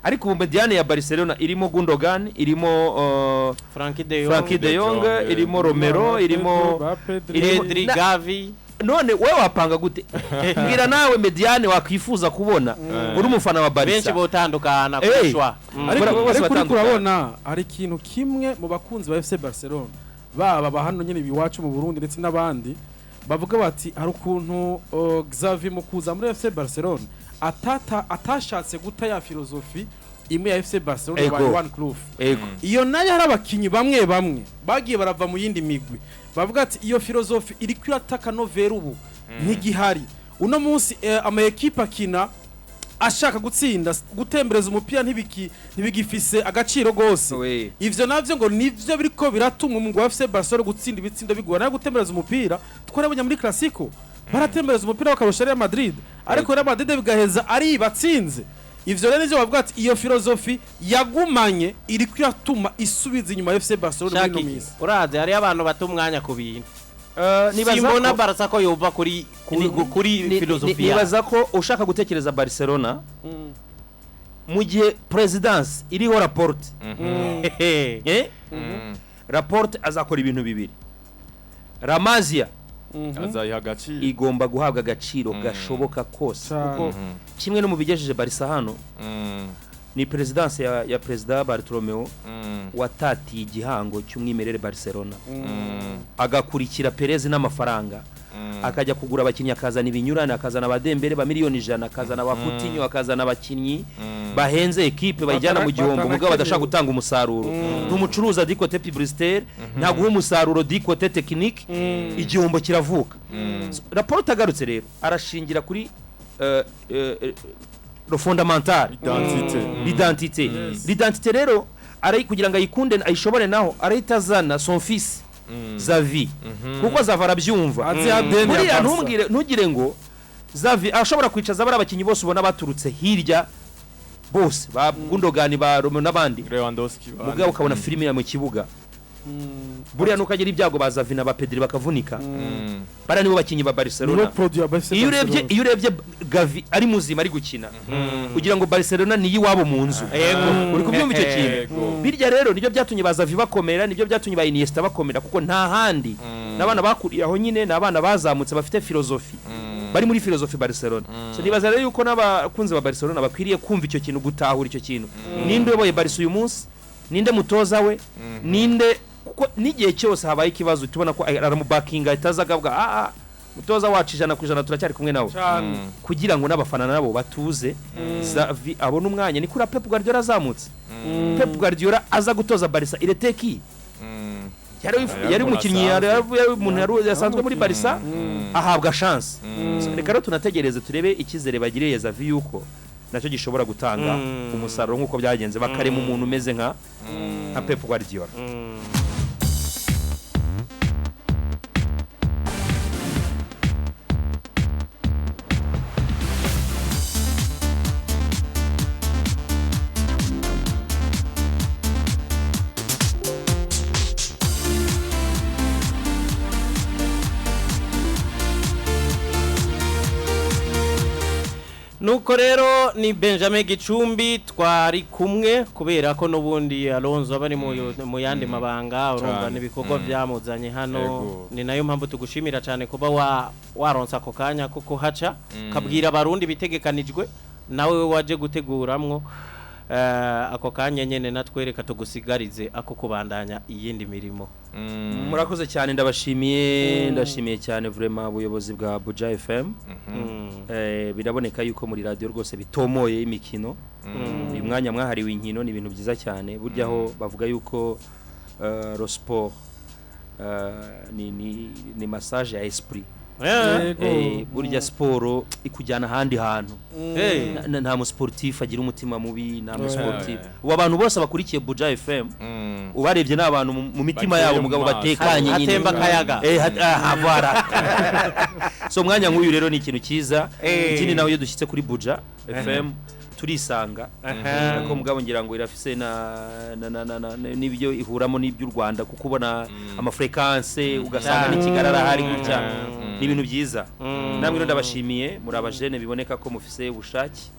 Ariko ubu médiane ya Barcelona irimo Gundogan, irimo Frenkie de Jong, Frenkie de Jong, Jong, irimo Romero, irimo ba Pedri. Pedri, Na- Gavi. None wowe wapanga gute? Mbwira nawe médiane wakwifuza kubona uri umufana wa Benshi Barca. botandukana kushwa. Ariko Bose ariko uriko batandukanye. urabona hari ikintu kimwe mu bakunzi ba FC Barcelona, baba ba hano nyine iwacu mu Burundi ndetse n'abandi, bavuga bati hari ukuntu Xavi mu kuza muri FC Barcelona atashatse guta ya philosophie imwe ya FC Barcelona Ego. ba Johan Cruyff. Iyo nayo hari abakinyi bamwe bamwe bagiye barava mu yindi migwi bavuga ati iyo philosophie iri kwirataka novera ubu ntigihari. Uno munsi ama ekipe akina ashaka gutsinda, gutembereza umupira ntibigifise agaciro gose. Ivyo navyo ngo nivyo biriko biratuma umugwi wa FC Barcelona gutsinda ibitsindo bigora. Nayo gutembereza umupira twarabonye muri Clasico, baratembereza umupira bakarusha Real Madrid, ariko Real Madrid bigaheza ari batsinze. Ivyo rero nivyo bavuga ati iyo philosophie yagumanye iri iratuma isubiza inyuma FC Barcelona muri ino Shaki, minsi. urazi hariyo abantu bata umwanya ku bintu. Nibaza Simbona ko Barca ko yova kuri philosophie. Nibaza ko ushaka gutekereza Barcelona mu gihe présidence iriho Laporte, Laporte azakora ibintu bibiri: La Masia azayiha agaciro. Igomba guhabwa agaciro gashoboka kose, Cyane. kuko kimwe no mu bigejeje Barca hano ni présidence ya perezida Bartomeu, watatiye igihango cy'umwimerere Barcelona, agakurikira Perez n'amafaranga, akajya kugura abakinnyi, akazana ibinyurane, akazana abadembere ba miliyoni 100, akazana ba Coutinho, akazana abakinnyi bahenze, ekipe bayijyana mu gihombo, mugabo badashobora gutanga umusaruro. Ni umucuruza du côté publicitaire, ntaguha umusaruro du côté technique, igihombo kiravuka. So, Laporte agarutse rero arashingira kuri le fondamental, Identité. L'identité. L'identité rero kugira ngo ayikunde ayishobore, naho arahita azana son fils Xavi, kuko Xavi arabyumva. Azi ADN ya Buriya Barca. ntumbwire, ntugire ngo Xavi ashobora kwicaza bari abakinnyi bose ubona baturutse hirya bose, ba Gundogan, ba Romeo n'abandi, Lewandowski bande. mugabo ukabona filime ya mu kibuga. Buriya nuko agira ibyago ba Xavi na ba Pedri bakavunika, bariya nibo bakinnyi ba Barcelona. Nibo produit ya Barca. Iyo urebye Gavi ari muzima ari gukina, kugira ngo Barcelona niyo iwabo mu nzu. Uri kubyumva icyo kintu? Yego. Birya rero nibyo byatumye ba Xavi bakomera, nibyo byatumye ba Iniesta bakomera, kuko nta handi n'abana bakuriye aho nyine, ni abana bazamutse bafite philosophie, bari muri philosophie Barcelona. So nibaza rero yuko n'abakunzi ba Barcelona bakwiriye kumva icyo kintu, gutahura icyo kintu: ninde uyoboye Barca uyu munsi, ninde mutoza we, ninde? Kuko n'igihe cyose habaye ikibazo tubona ko aramubakinga, ahita aza akavuga: "Ah, ah, Mutoza wacu 100% turacyari kumwe nawe kugira ngo n'abafana nabo batuze. Xavi abone umwanya, ni kuri Pep Guardiola azamutse. Pep Guardiola aza gutoza Barca ireteki yari umukinnyi, yari umuntu yari yasanzwe muri Barca, ahabwa chance. Reka rero tunategereze turebe icyizere bagiriye Xavi yuko nacyo gishobora gutanga umusaruro nk'uko byagenze, bakarema umuntu umeze nka Pep Guardiola. Nuko rero ni Benjamin Gicumbi twari kumwe, kubera ko n'ubundi Alonso aba ari mu yandi mabanga, urumva n'ibikorwa byamuzanye hano. Ni nayo mpamvu tugushimira cyane kuba waronsa ako kanya ko kuhaca kabwira abarundi bitegekanijwe nawe waje guteguramwo ako kanya nyene, natwereka tugusigarize ako kubandanya iyindi mirimo. Murakoze cyane, ndabashimiye, ndashimiye cyane vraiment ubuyobozi bwa Buja FM. Biraboneka yuko muri radio rwose bitomoye imikino. Uyu mwanya mwahariwe inkino ni ibintu byiza cyane. Burya aho bavuga yuko le sport ni massage ya esprit. Burya siporo ikujyana ahandi hantu. Nta musportif agira umutima mubi, nta musportif. Ubu abantu bose bakurikiye Buja FM ubarebye ni abantu mu mitima yabo mugabo batekanye nyine, hatemba akayaga. Voilà. So umwanya nk'uyu rero ni ikintu cyiza. Ikindi nawe iyo dushyitse kuri Buja FM turisanga, ariko mugabo ngira ngo irafise na n'ibyo ihuramo n'iby'u Rwanda, kuko ubona amafrequence ugasanga n'ikigarara arahari gutya, ni ibintu byiza. Namwe rero ndabashimiye, muri abajene biboneka ko mufise ubushake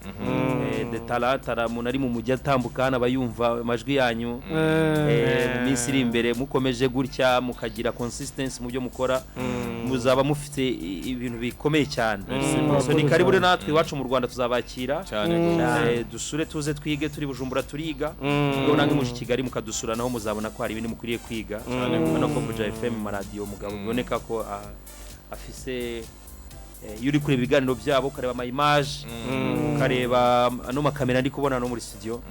de talent. Umuntu ari mu mujyi atambuka hano aba yumva amajwi yanyu. Mu minsi iri imbere mukomeje gutya mukagira consistency mu byo mukora, muzaba mufite ibintu bikomeye cyane. So ni karibu rero, natwe iwacu mu Rwanda tuzabakira. Dusure, tuze twige, turi Bujumbura turiga, ubwo namwe muje i Kigali mukadusura naho muzabona ko hari ibintu mukwiriye kwiga. Urabona ko Buja FM mu maradiyo mugabo biboneka ko afise, iyo uri kureba ibiganiro byabo, ukareba ama image, ukareba ano makamera ndi kubona no muri studio,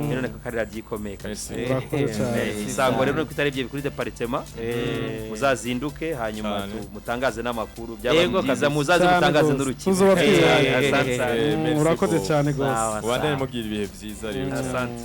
rero nako kari radiyo ikomeye kabisa. Murakoze cyane. Isango rero nuko itarebye kuri departement, muzazinduke hanyuma mutangaze n'amakuru byaba Yego, byiza, kabisa. muzaze Cyane mutangaze gose. n'urukino. Tuzoba twizeye. Asante sana. Merci Urakoze beaucoup. cyane gose. Ubandanye mugira ibihe byiza rero. Asante.